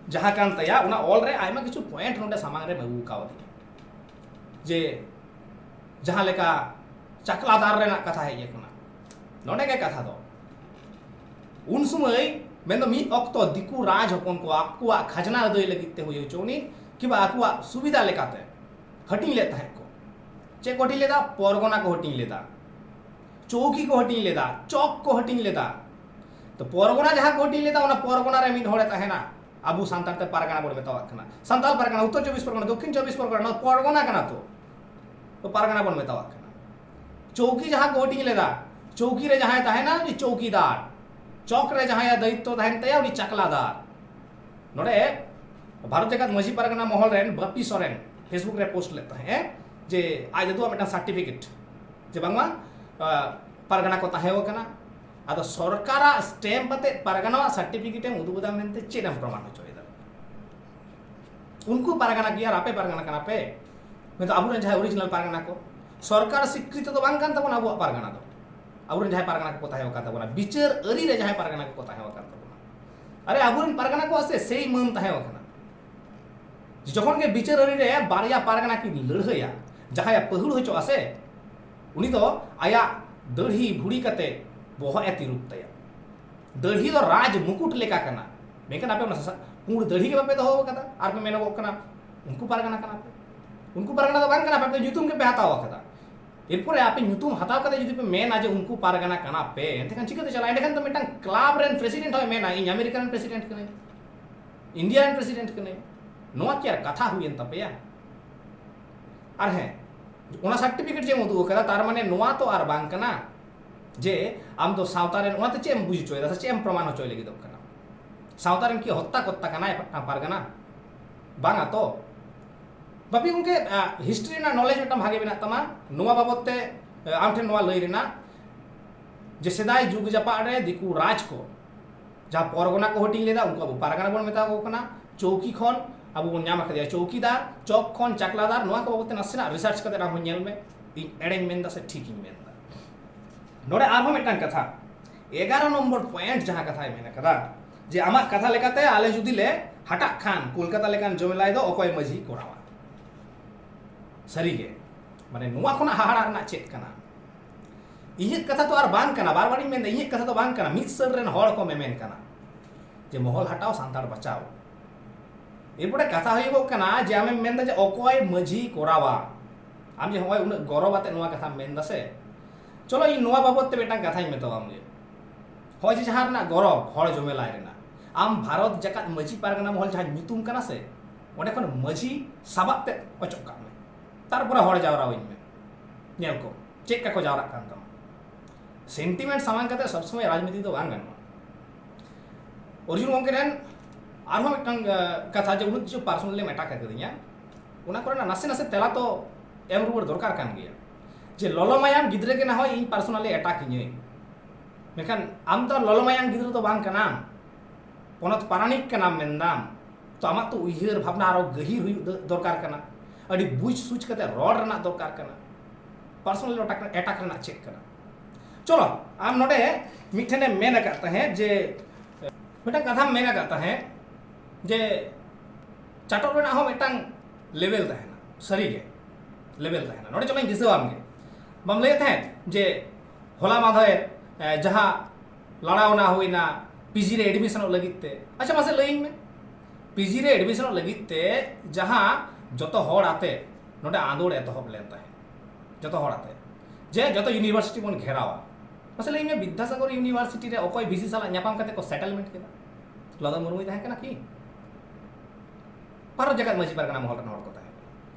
ᱡᱟᱦᱟᱸ ᱠᱟᱱ ᱛᱟᱭᱟ, ᱚᱱᱟ ᱚᱞ ᱨᱮ ᱟᱭᱢᱟ ᱠᱤᱪᱷᱩ point ᱱᱚᱰᱮ ᱥᱟᱢᱟᱝ ᱨᱮᱢ ᱟᱹᱜᱩ ᱠᱟᱣᱫᱤᱧᱟ, ᱡᱮ ᱡᱟᱦᱟᱸ ᱞᱮᱠᱟ ᱪᱟᱠᱞᱟᱫᱟᱨ ᱨᱮᱱᱟᱜ ᱠᱟᱛᱷᱟ ᱦᱮᱡ ᱟᱠᱟᱱᱟ, ᱱᱚᱰᱮ ᱜᱮ ᱠᱟᱛᱷᱟ ᱫᱚ᱾ ᱩᱱ ᱥᱚᱢᱚᱭ ᱢᱮᱱᱫᱚ ᱢᱤᱫ ᱚᱠᱛᱚ ᱫᱤᱠᱩ ᱨᱟᱡᱽ ᱦᱚᱯᱚᱱ ᱠᱚ ᱟᱠᱚᱣᱟᱜ ᱠᱷᱟᱡᱽᱱᱟ ᱟᱹᱫᱟᱹᱭ ᱞᱟᱹᱜᱤᱫ ᱛᱮ ᱦᱩᱭ ᱦᱚᱪᱚ ᱩᱱᱤ ᱠᱤᱵᱟ ᱟᱠᱚᱣᱟᱜ ᱥᱩᱵᱤᱫᱷᱟ ᱞᱮᱠᱟᱛᱮ ᱦᱟᱹᱴᱤᱧ ᱞᱮᱫ ᱛᱟᱦᱮᱸᱫ ᱠᱚ᱾ ᱪᱮᱫ ᱠᱚ ᱦᱟᱹᱴᱤᱧ ᱞᱮᱫᱟ? ᱯᱚᱨᱜᱚᱱᱟ ᱠᱚ ᱦᱟᱹᱴᱤᱧ ᱞᱮᱫᱟ, ᱪᱳᱣᱠᱤ ᱠᱚ ᱦᱟᱹᱴᱤᱧ ᱞᱮᱫᱟ, ᱪᱚᱠ ᱠᱚ ᱦᱟᱹᱴᱤᱧ ᱞᱮᱫᱟ᱾ ᱛᱚ ᱯᱚᱨᱜᱚᱱᱟ ᱡᱟᱦᱟᱸ ᱠᱚ ᱦᱟᱹᱴᱤᱧ ᱞᱮᱫᱟ, ᱚᱱᱟ ᱯᱚᱨᱜᱚᱱᱟ ᱨᱮ ᱢᱤᱫ ᱦᱚᱲᱮ ᱛᱟᱦᱮᱱᱟ, ᱟᱵᱚ ᱥᱟᱱᱛᱟᱲ ᱛᱮ ᱯᱟᱨᱜᱟᱱᱟ ᱵᱚᱱ ᱢᱮᱛᱟᱣᱟᱜ ᱠᱟᱱᱟ, ᱥᱟᱱᱛᱟᱲ ᱯᱟᱨᱜᱟᱱᱟ, ᱩᱛᱛᱚᱨ ᱪᱚᱵᱵᱤᱥ ᱯᱚᱨᱜᱚᱱᱟ, ᱫᱚᱠᱠᱷᱤᱱ ᱪᱚᱵᱵᱤᱥ ᱯᱚᱨᱜᱚᱱᱟ, ᱱᱚᱣᱟ ᱯᱚᱨᱜᱚᱱᱟ ᱠᱟᱱᱟ ᱛᱚ, ᱛᱚ ᱯᱟᱨᱜᱟᱱᱟ ᱵᱚᱱ ᱢᱮᱛᱟᱣᱟᱜ ᱠᱟᱱᱟ᱾ ᱪᱳᱣᱠᱤ ᱡᱟᱦᱟᱸ ᱠᱚ ᱦᱟᱹᱴᱤᱧ ᱞᱮᱫᱟ, ᱪᱳᱣᱠᱤ ᱨᱮ ᱡᱟᱦᱟᱸᱭ ᱛᱟᱦᱮᱱᱟ ᱩᱱᱤ ᱪᱳᱣᱠᱤᱫᱟᱨ, ᱪᱚᱠ ᱨᱮ ᱡᱟᱦᱟᱸᱭᱟᱜ ᱫᱟᱭᱤᱛᱛᱚ ᱛᱟᱦᱮᱱ ᱛᱟᱭᱟ ᱩᱱᱤ ᱪᱟᱠᱞᱟᱫᱟᱨ᱾ ᱱᱚᱰᱮ ᱵᱷᱟᱨᱚᱛ ᱡᱟᱠᱟᱛ ᱢᱟᱹᱡᱷᱤ ᱯᱟᱨᱜᱟᱱᱟ ᱢᱚᱦᱚᱞ ᱨᱮᱱ ᱵᱟᱯᱤ ᱥᱚᱨᱮᱱ Facebook ᱨᱮ post ᱞᱮᱫ ᱛᱟᱦᱮᱸᱫ ᱮ ᱡᱮ ᱟᱡ ᱫᱟᱫᱩᱣᱟᱜ ᱢᱤᱫᱴᱟᱝ certificate ᱡᱮ ᱵᱟᱝᱢᱟ, ᱟ, ᱯᱟᱨᱜᱟᱱᱟ ᱠᱚ ᱛᱟᱦᱮᱸ ᱠᱟᱱᱟ᱾ ᱟᱫᱚ ᱥᱚᱨᱠᱟᱨᱟᱜ stamp ᱟᱛᱮ ᱯᱟᱨᱜᱟᱱᱟᱣᱟᱜ certificate ᱮᱢ ᱩᱫᱩᱜ ᱮᱫᱟ ᱢᱮᱱᱛᱮ ᱪᱮᱫ ᱮᱢ ᱯᱨᱚᱢᱟᱱ ᱦᱚᱪᱚᱭᱮᱫᱟ? ᱩᱱᱠᱩ ᱯᱟᱨᱜᱟᱱᱟ ᱜᱮ ᱟᱨ ᱟᱯᱮ ᱯᱟᱨᱜᱟᱱᱟ ᱠᱟᱱᱟ ᱯᱮ, ᱢᱮᱱᱫᱚ ᱟᱵᱚᱨᱮᱱ ᱡᱟᱦᱟᱸᱭ original ᱯᱟᱨᱜᱟᱱᱟ ᱠᱚ, ᱥᱚᱨᱠᱟᱨ ᱥᱤᱠᱨᱤᱛᱤ ᱫᱚ ᱵᱟᱝ ᱠᱟᱱ ᱛᱟᱵᱚᱱᱟ ᱟᱵᱚᱣᱟᱜ ᱯᱟᱨᱜᱟᱱᱟ ᱫᱚ᱾ ᱟᱵᱚᱨᱮᱱ ᱡᱟᱦᱟᱸᱭ ᱯᱟᱨᱜᱟᱱᱟ ᱠᱚᱠᱚ ᱛᱟᱦᱮᱸ ᱟᱠᱟᱱ ᱛᱟᱵᱚᱱᱟ, ᱵᱤᱪᱟᱹᱨ ᱟᱹᱨᱤ ᱨᱮ ᱡᱟᱦᱟᱸᱭ ᱯᱟᱨᱜᱟᱱᱟ ᱠᱚᱠᱚ ᱛᱟᱦᱮᱸ ᱟᱠᱟᱱ ᱛᱟᱵᱚᱱᱟ, ᱟᱨᱮ ᱟᱵᱚᱨᱮᱱ ᱯᱟᱨᱜᱟᱱᱟ ᱠᱚᱣᱟᱜ ᱥᱮ ᱥᱮᱭ ᱢᱟᱹᱱ ᱛᱟᱦᱮᱸ ᱟᱠᱟᱱᱟ᱾ ᱡᱚᱠᱷᱚᱱ ᱜᱮ ᱵᱤᱪᱟᱹᱨ ᱟᱹᱨᱤ ᱨᱮ ᱵᱟᱨᱭᱟ ᱯᱟᱨᱜᱟᱱᱟ ᱠᱤᱱ ᱞᱟᱹᱲᱦᱟᱹᱭᱟ, ᱡᱟᱦᱟᱸᱭᱮ ᱯᱟᱹᱦᱩᱲ ᱦᱚᱪᱚᱜᱼᱟ ᱥᱮ, ᱩᱱᱤ ᱫᱚ ᱟᱭᱟᱜ ᱫᱟᱹᱲᱦᱤ ᱵᱷᱩᱲᱤ ᱠᱟᱛᱮ ᱵᱚᱦᱚᱜ ᱮ ᱛᱤᱨᱩᱵ ᱛᱟᱭᱟ᱾ ᱫᱟᱹᱲᱦᱤ ᱫᱚ ᱨᱟᱡᱽ ᱢᱩᱠᱩᱴ ᱞᱮᱠᱟ ᱠᱟᱱᱟ, ᱢᱮᱱᱠᱷᱟᱱ ᱟᱯᱮ ᱚᱱᱟ ᱥᱟᱥᱟ-, ᱯᱩᱸᱰ ᱫᱟᱹᱲᱦᱤ ᱜᱮ ᱵᱟᱯᱮ ᱫᱚᱦᱚ ᱟᱠᱟᱫᱟ, ᱟᱨ ᱯᱮ ᱢᱮᱱᱚᱜᱚᱜ ᱠᱟᱱᱟ ᱩᱱᱠᱩ ᱯᱟᱨᱜᱟᱱᱟ ᱠᱟᱱᱟ ᱯᱮ᱾ ᱩᱱᱠᱩ ᱯᱟᱨᱜᱟᱱᱟ ᱫᱚ ᱵᱟᱝ ᱠᱟᱱᱟ ᱯᱮ, ᱟᱯᱮ ᱧᱩᱛᱩᱢ ᱜᱮᱯᱮ ᱦᱟᱛᱟᱣ ᱟᱠᱟᱫᱟ᱾ ᱮᱨᱯᱚᱨᱮ ᱟᱯᱮ ᱧᱩᱛᱩᱢ ᱦᱟᱛᱟᱣ ᱠᱟᱛᱮ ᱡᱩᱫᱤ ᱯᱮ ᱢᱮᱱᱟ ᱡᱮ ᱩᱱᱠᱩ ᱯᱟᱨᱜᱟᱱᱟ ᱠᱟᱱᱟ ᱯᱮ, ᱮᱱᱛᱮᱠᱷᱟᱱ ᱪᱤᱠᱟᱹᱛᱮ ᱪᱟᱞᱟᱜᱼᱟ? ᱮᱸᱰᱮᱠᱷᱟᱱ ᱫᱚ ᱢᱤᱫᱴᱟᱝ ᱠᱞᱟᱵᱽ ᱨᱮᱱ ᱯᱨᱮᱥᱤᱰᱮᱱᱴ ᱦᱚᱸᱭ ᱢᱮᱱᱟ, "ᱤᱧ ᱟᱢᱮᱨᱤᱠᱟ ᱨᱮᱱ ᱯᱨᱮᱥᱤᱰᱮᱱᱴ ᱠᱟᱹᱱᱟᱹᱧ, ᱤᱱᱰᱤᱭᱟ ᱨᱮᱱ ᱯᱨᱮᱥᱤᱰᱮᱱᱴ ᱠᱟᱹᱱᱟᱹᱧ", ᱱᱚᱣᱟ ᱠᱤ ᱟᱨ ᱠᱟᱛᱷᱟ ᱦᱩᱭᱮᱱ ᱛᱟᱯᱮᱭᱟ? ᱟᱨ ᱦᱮᱸ, ᱚᱱᱟ ᱥᱟᱨᱴᱤᱯᱷᱤᱠᱮᱴ ᱡᱮᱢ ᱩᱫᱩᱜ ᱟᱠᱟᱫᱟ, ᱛᱟᱨ ᱢᱟᱱᱮ ᱱᱚᱣᱟ ᱛᱚ ᱟᱨ ᱵᱟᱝ ᱠᱟᱱᱟ ᱡᱮ ᱟᱢ ᱫᱚ ᱥᱟᱶᱛᱟ ᱨᱮᱱ, ᱚᱱᱟᱛᱮ ᱪᱮᱫ ᱮᱢ ᱵᱩᱡᱽ ᱦᱚᱪᱚᱭᱮᱫᱟ ᱥᱮ ᱪᱮᱫ ᱮᱢ ᱯᱨᱚᱢᱟᱱ ᱦᱚᱪᱚᱭ ᱞᱟᱹᱜᱤᱫᱚᱜ ᱠᱟᱱᱟ? ᱥᱟᱶᱛᱟ ᱨᱮᱱ ᱠᱤ ᱦᱚᱛᱛᱟ ᱠᱚᱛᱛᱟ ᱠᱟᱱᱟᱭ ᱯᱟᱨᱜᱟᱱᱟ? ᱵᱟᱝᱟ ᱛᱚ᱾ ᱵᱟᱯᱤ ᱜᱚᱢᱠᱮ, ᱦᱤᱥᱴᱨᱤ ᱨᱮᱱᱟᱜ ᱱᱚᱞᱮᱡᱽ ᱢᱤᱫᱴᱟᱝ ᱵᱷᱟᱜᱮ ᱢᱮᱱᱟᱜ ᱛᱟᱢᱟ᱾ ᱱᱚᱣᱟ ᱵᱟᱵᱚᱫ ᱛᱮ ᱟᱢ ᱴᱷᱮᱱ ᱱᱚᱣᱟ ᱞᱟᱹᱭ ᱨᱮᱱᱟᱜ ᱡᱮ ᱥᱮᱫᱟᱭ ᱡᱩᱜᱽ ᱡᱟᱯᱟᱜ ᱨᱮ ᱫᱤᱠᱩ ᱨᱟᱡᱽ ᱠᱚ ᱡᱟᱦᱟᱸ ᱯᱚᱨᱜᱚᱱᱟ ᱠᱚ ᱦᱟᱹᱴᱤᱧ ᱞᱮᱫᱟ, ᱩᱱᱠᱩ ᱟᱵᱚ ᱯᱟᱨᱜᱟᱱᱟ ᱵᱚᱱ ᱢᱮᱛᱟ ᱠᱚ ᱠᱟᱱᱟ᱾ ᱪᱳᱣᱠᱤ ᱠᱷᱚᱱ ᱟᱵᱚ ᱵᱚᱱ ᱧᱟᱢ ᱟᱠᱟᱫᱮᱭᱟ ᱪᱳᱣᱠᱤᱫᱟᱨ, ᱪᱚᱠ ᱠᱷᱚᱱ ᱪᱟᱠᱞᱟᱫᱟᱨ᱾ ᱱᱚᱣᱟ ᱠᱚ ᱵᱟᱵᱚᱫ ᱛᱮ ᱱᱟᱥᱮᱱᱟᱜ ᱨᱤᱥᱟᱨᱪ ᱠᱟᱛᱮ ᱟᱢ ᱦᱚᱸ ᱧᱮᱞ ᱢᱮ, ᱤᱧ ᱮᱲᱮᱧ ᱢᱮᱱᱫᱟ ᱥᱮ ᱴᱷᱤᱠᱤᱧ ᱢᱮᱱᱫᱟ᱾ ᱱᱚᱰᱮ ᱟᱨᱦᱚᱸ ᱢᱤᱫᱴᱟᱝ ᱠᱟᱛᱷᱟ, ᱮᱜᱟᱨᱚ ᱱᱚᱢᱵᱚᱨ ᱯᱚᱭᱮᱱᱴ ᱡᱟᱦᱟᱸ ᱠᱟᱛᱷᱟᱭ ᱢᱮᱱ ᱟᱠᱟᱫᱟ, ᱡᱮ ᱟᱢᱟᱜ ᱠᱟᱛᱷᱟ ᱞᱮᱠᱟᱛᱮ ᱟᱞᱮ ᱡᱩᱫᱤ ᱞᱮ ᱦᱟᱴᱟᱜ ᱠᱷᱟᱱ ᱠᱳᱞᱠᱟᱛᱟ ᱞᱮᱠᱟᱱ ᱡᱚᱢᱮᱞᱟᱭ ᱫᱚ ᱚᱠᱚᱭ ᱢᱟᱹᱡᱷᱤ ᱠᱚᱨᱟᱣᱟ? ᱥᱟᱹᱨᱤᱜᱮ, ᱢᱟᱱᱮ ᱱᱚᱣᱟ ᱠᱷᱚᱱᱟᱜ ᱦᱟᱦᱟᱲᱟᱜ ᱨᱮᱱᱟᱜ ᱪᱮᱫ ᱠᱟᱱᱟ? ᱤᱧᱟᱹᱜ ᱠᱟᱛᱷᱟ ᱛᱚ ᱟᱨ ᱵᱟᱝ ᱠᱟᱱᱟ, ᱵᱟᱨ ᱵᱟᱨᱤᱧ ᱢᱮᱱᱫᱟ, ᱤᱧᱟᱹᱜ ᱠᱟᱛᱷᱟ ᱫᱚ ᱵᱟᱝ ᱠᱟᱱᱟ, ᱢᱤᱫ ᱥᱟᱹᱨ ᱨᱮᱱ ᱦᱚᱲ ᱠᱚ ᱢᱮᱢᱮᱱ ᱠᱟᱱᱟ ᱡᱮ ᱢᱚᱦᱚᱞ ᱦᱟᱴᱟᱣ ᱥᱟᱱᱛᱟᱲ ᱵᱟᱪᱟᱣ᱾ ᱮᱨᱯᱚᱨᱮ ᱠᱟᱛᱷᱟ ᱦᱩᱭᱩᱜᱚᱜ ᱠᱟᱱᱟ ᱡᱮ ᱟᱢᱮᱢ ᱢᱮᱱᱫᱟ ᱡᱮ ᱚᱠᱚᱭ ᱢᱟᱹᱡᱷᱤ ᱠᱚᱨᱟᱣᱟ? ᱟᱢ ᱡᱮ ᱦᱚᱸᱜᱼᱚᱭ ᱩᱱᱟᱹᱜ ᱜᱚᱨᱚᱵ ᱟᱛᱮ ᱱᱚᱣᱟ ᱠᱟᱛᱷᱟᱢ ᱢᱮᱱᱫᱟ ᱥᱮ, ᱪᱚᱞᱚ ᱤᱧ ᱱᱚᱣᱟ ᱵᱟᱵᱚᱫ ᱛᱮ ᱢᱤᱫᱴᱟᱝ ᱠᱟᱛᱷᱟᱧ ᱢᱮᱛᱟᱣᱟᱢ ᱜᱮ᱾ ᱦᱚᱸᱜᱼᱚᱭ ᱡᱮ ᱡᱟᱦᱟᱸ ᱨᱮᱱᱟᱜ ᱜᱚᱨᱚᱵ ᱦᱚᱲ ᱡᱚᱢᱮᱞᱟᱭ ᱨᱮᱱᱟᱜ, ᱟᱢ ᱵᱷᱟᱨᱚᱛ ᱡᱟᱠᱟᱛ ᱢᱟᱹᱡᱷᱤ ᱯᱟᱨᱜᱟᱱᱟ ᱢᱚᱦᱚᱞ ᱡᱟᱦᱟᱸ ᱧᱩᱛᱩᱢ ᱠᱟᱱᱟ ᱥᱮ, ᱚᱸᱰᱮ ᱠᱷᱚᱱ ᱢᱟᱹᱡᱷᱤ ᱥᱟᱵᱟᱫ ᱛᱮ ᱚᱪᱚᱜ ᱠᱟᱜ ᱢᱮ, ᱛᱟᱨᱯᱚᱨᱮ ᱦᱚᱲ ᱡᱟᱣᱨᱟᱣᱟᱹᱧ ᱢᱮ, ᱧᱮᱞ ᱠᱚ ᱪᱮᱫ ᱞᱮᱠᱟ ᱠᱚ ᱡᱟᱣᱨᱟᱜ ᱠᱟᱱ ᱛᱟᱢᱟ᱾ ᱥᱮᱱᱴᱤᱢᱮᱱᱴ ᱥᱟᱢᱟᱝ ᱠᱟᱛᱮ ᱥᱚᱵ ᱥᱚᱢᱚᱭ ᱨᱟᱡᱽᱱᱤᱛᱤ ᱫᱚ ᱵᱟᱝ ᱜᱟᱱᱚᱜᱼᱟ᱾ ᱚᱨᱡᱩᱱ ᱜᱚᱢᱠᱮ ᱴᱷᱮᱱ ᱟᱨᱦᱚᱸ ᱢᱤᱫᱴᱟᱝ, ᱟᱸ, ᱠᱟᱛᱷᱟ, ᱡᱮ ᱩᱱᱟᱹᱜ ᱠᱤᱪᱷᱩ ᱯᱟᱨᱥᱚᱱᱟᱞ ᱮᱢ ᱮᱴᱟᱠ ᱟᱠᱟᱫᱤᱧᱟ, ᱚᱱᱟ ᱠᱚᱨᱮᱱᱟᱜ ᱱᱟᱥᱮ ᱱᱟᱥᱮ ᱛᱮᱞᱟ ᱛᱚ ᱮᱢ ᱨᱩᱣᱟᱹᱲ ᱫᱚᱨᱠᱟᱨ ᱠᱟᱱ ᱜᱮᱭᱟ᱾ ᱡᱮ ᱞᱚᱞᱚ ᱢᱟᱭᱟᱢ ᱜᱤᱫᱽᱨᱟᱹ ᱜᱮ ᱱᱟ ᱦᱚᱭ ᱤᱧ ᱯᱟᱨᱥᱚᱱᱟᱞᱤ ᱮᱴᱟᱠ ᱤᱧᱟᱹᱭ, ᱢᱮᱱᱠᱷᱟᱱ ᱟᱢ ᱫᱚ ᱞᱚᱞᱚ ᱢᱟᱭᱟᱢ ᱜᱤᱫᱽᱨᱟᱹ ᱫᱚ ᱵᱟᱝ ᱠᱟᱱᱟᱢ, ᱯᱚᱱᱚᱛ ᱯᱟᱨᱟᱱᱤᱠ ᱠᱟᱱᱟᱢ ᱢᱮᱱᱫᱟᱢ᱾ ᱛᱚ ᱟᱢᱟᱜ ᱛᱚ ᱩᱭᱦᱟᱹᱨ ᱵᱷᱟᱵᱽᱱᱟ ᱟᱨᱚ ᱜᱟᱹᱦᱤᱨ ᱦᱩᱭᱩᱜ ᱫᱚ-, ᱫᱚᱨᱠᱟᱨ ᱠᱟᱱᱟ, ᱟᱹᱰᱤ ᱵᱩᱡᱽ ᱥᱩᱡᱽ ᱠᱟᱛᱮ ᱨᱚᱲ ᱨᱮᱱᱟᱜ ᱫᱚᱨᱠᱟᱨ ᱠᱟᱱᱟ᱾ ᱯᱟᱨᱥᱚᱱᱟᱞ ᱮᱴᱟᱠ, ᱮᱴᱟᱠ ᱨᱮᱱᱟᱜ ᱪᱮᱫ ᱠᱟᱱᱟ? ᱪᱚᱞᱚ, ᱟᱢ ᱱᱚᱰᱮ ᱢᱤᱫᱴᱷᱮᱱᱮᱢ ᱢᱮᱱ ᱟᱠᱟᱫ ᱛᱟᱦᱮᱸᱫ ᱡᱮ, ᱢᱤᱫᱴᱟᱝ ᱠᱟᱛᱷᱟᱢ ᱢᱮᱱ ᱟᱠᱟᱫ ᱛᱟᱦᱮᱸᱫ ᱡᱮ ᱪᱟᱴᱚᱜ ᱨᱮᱱᱟᱜ ᱦᱚᱸ ᱢᱤᱫᱴᱟᱝ ᱞᱮᱵᱮᱞ ᱛᱟᱦᱮᱱᱟ, ᱥᱟᱹᱨᱤᱜᱮ ᱞᱮᱵᱮᱞ ᱛᱟᱦᱮᱱᱟ᱾ ᱱᱚᱰᱮ ᱪᱚᱞᱚᱧ ᱫᱤᱥᱟᱹᱣᱟᱢ ᱜᱮ, ᱵᱟᱢ ᱞᱟᱹᱭᱮᱫ ᱛᱟᱦᱮᱸᱫ ᱡᱮ ᱦᱚᱞᱟ ᱢᱟᱫᱷᱮᱨ, ᱮ, ᱡᱟᱦᱟᱸ ᱞᱟᱲᱟᱣᱱᱟ ᱦᱩᱭᱱᱟ ᱯᱤᱡᱤ ᱨᱮ ᱮᱰᱢᱤᱥᱚᱱᱚᱜ ᱞᱟᱹᱜᱤᱫ ᱛᱮ, ᱟᱪᱪᱷᱟ ᱢᱟᱥᱮ ᱞᱟᱹᱭᱟᱹᱧ ᱢᱮ, ᱯᱤᱡᱤ ᱨᱮ ᱮᱰᱢᱤᱥᱚᱱᱚᱜ ᱞᱟᱹᱜᱤᱫ ᱛᱮ ᱡᱟᱦᱟᱸ ᱡᱚᱛᱚ ᱦᱚᱲ ᱟᱛᱮ ᱱᱚᱰᱮ ᱟᱸᱫᱳᱲ ᱮᱛᱚᱦᱚᱵ ᱞᱮᱱ ᱛᱟᱦᱮᱸᱫ, ᱡᱚᱛᱚ ᱦᱚᱲ ᱟᱛᱮ, ᱡᱮ ᱡᱚᱛᱚ ᱤᱭᱩᱱᱤᱵᱷᱟᱨᱥᱤᱴᱤ ᱵᱚᱱ ᱜᱷᱮᱨᱟᱣᱟ᱾ ᱢᱟᱥᱮ ᱞᱟᱹᱭ ᱢᱮ, ᱵᱤᱫᱽᱫᱟᱥᱟᱜᱚᱨ ᱤᱭᱩᱱᱤᱵᱷᱟᱨᱥᱤᱴᱤ ᱨᱮ ᱚᱠᱚᱭ ᱵᱷᱤᱥᱤ ᱥᱟᱞᱟᱜ ᱧᱟᱯᱟᱢ ᱠᱟᱛᱮ ᱠᱚ ᱥᱮᱴᱮᱞᱢᱮᱱᱴ ᱠᱮᱫᱟ? ᱞᱚᱫᱚᱢ ᱢᱩᱨᱢᱩᱭ ᱛᱟᱦᱮᱸ ᱠᱟᱱᱟ ᱠᱤ? ᱵᱷᱟᱨᱚᱛ ᱡᱟᱠᱟᱛ ᱢᱟᱹᱡᱷᱤ ᱯᱟᱨᱜᱟᱱᱟ ᱢᱚᱦᱚᱞ ᱨᱮᱱ ᱦᱚᱲ ᱠᱚ ᱛᱟᱦᱮᱸ ᱠᱟᱱᱟ᱾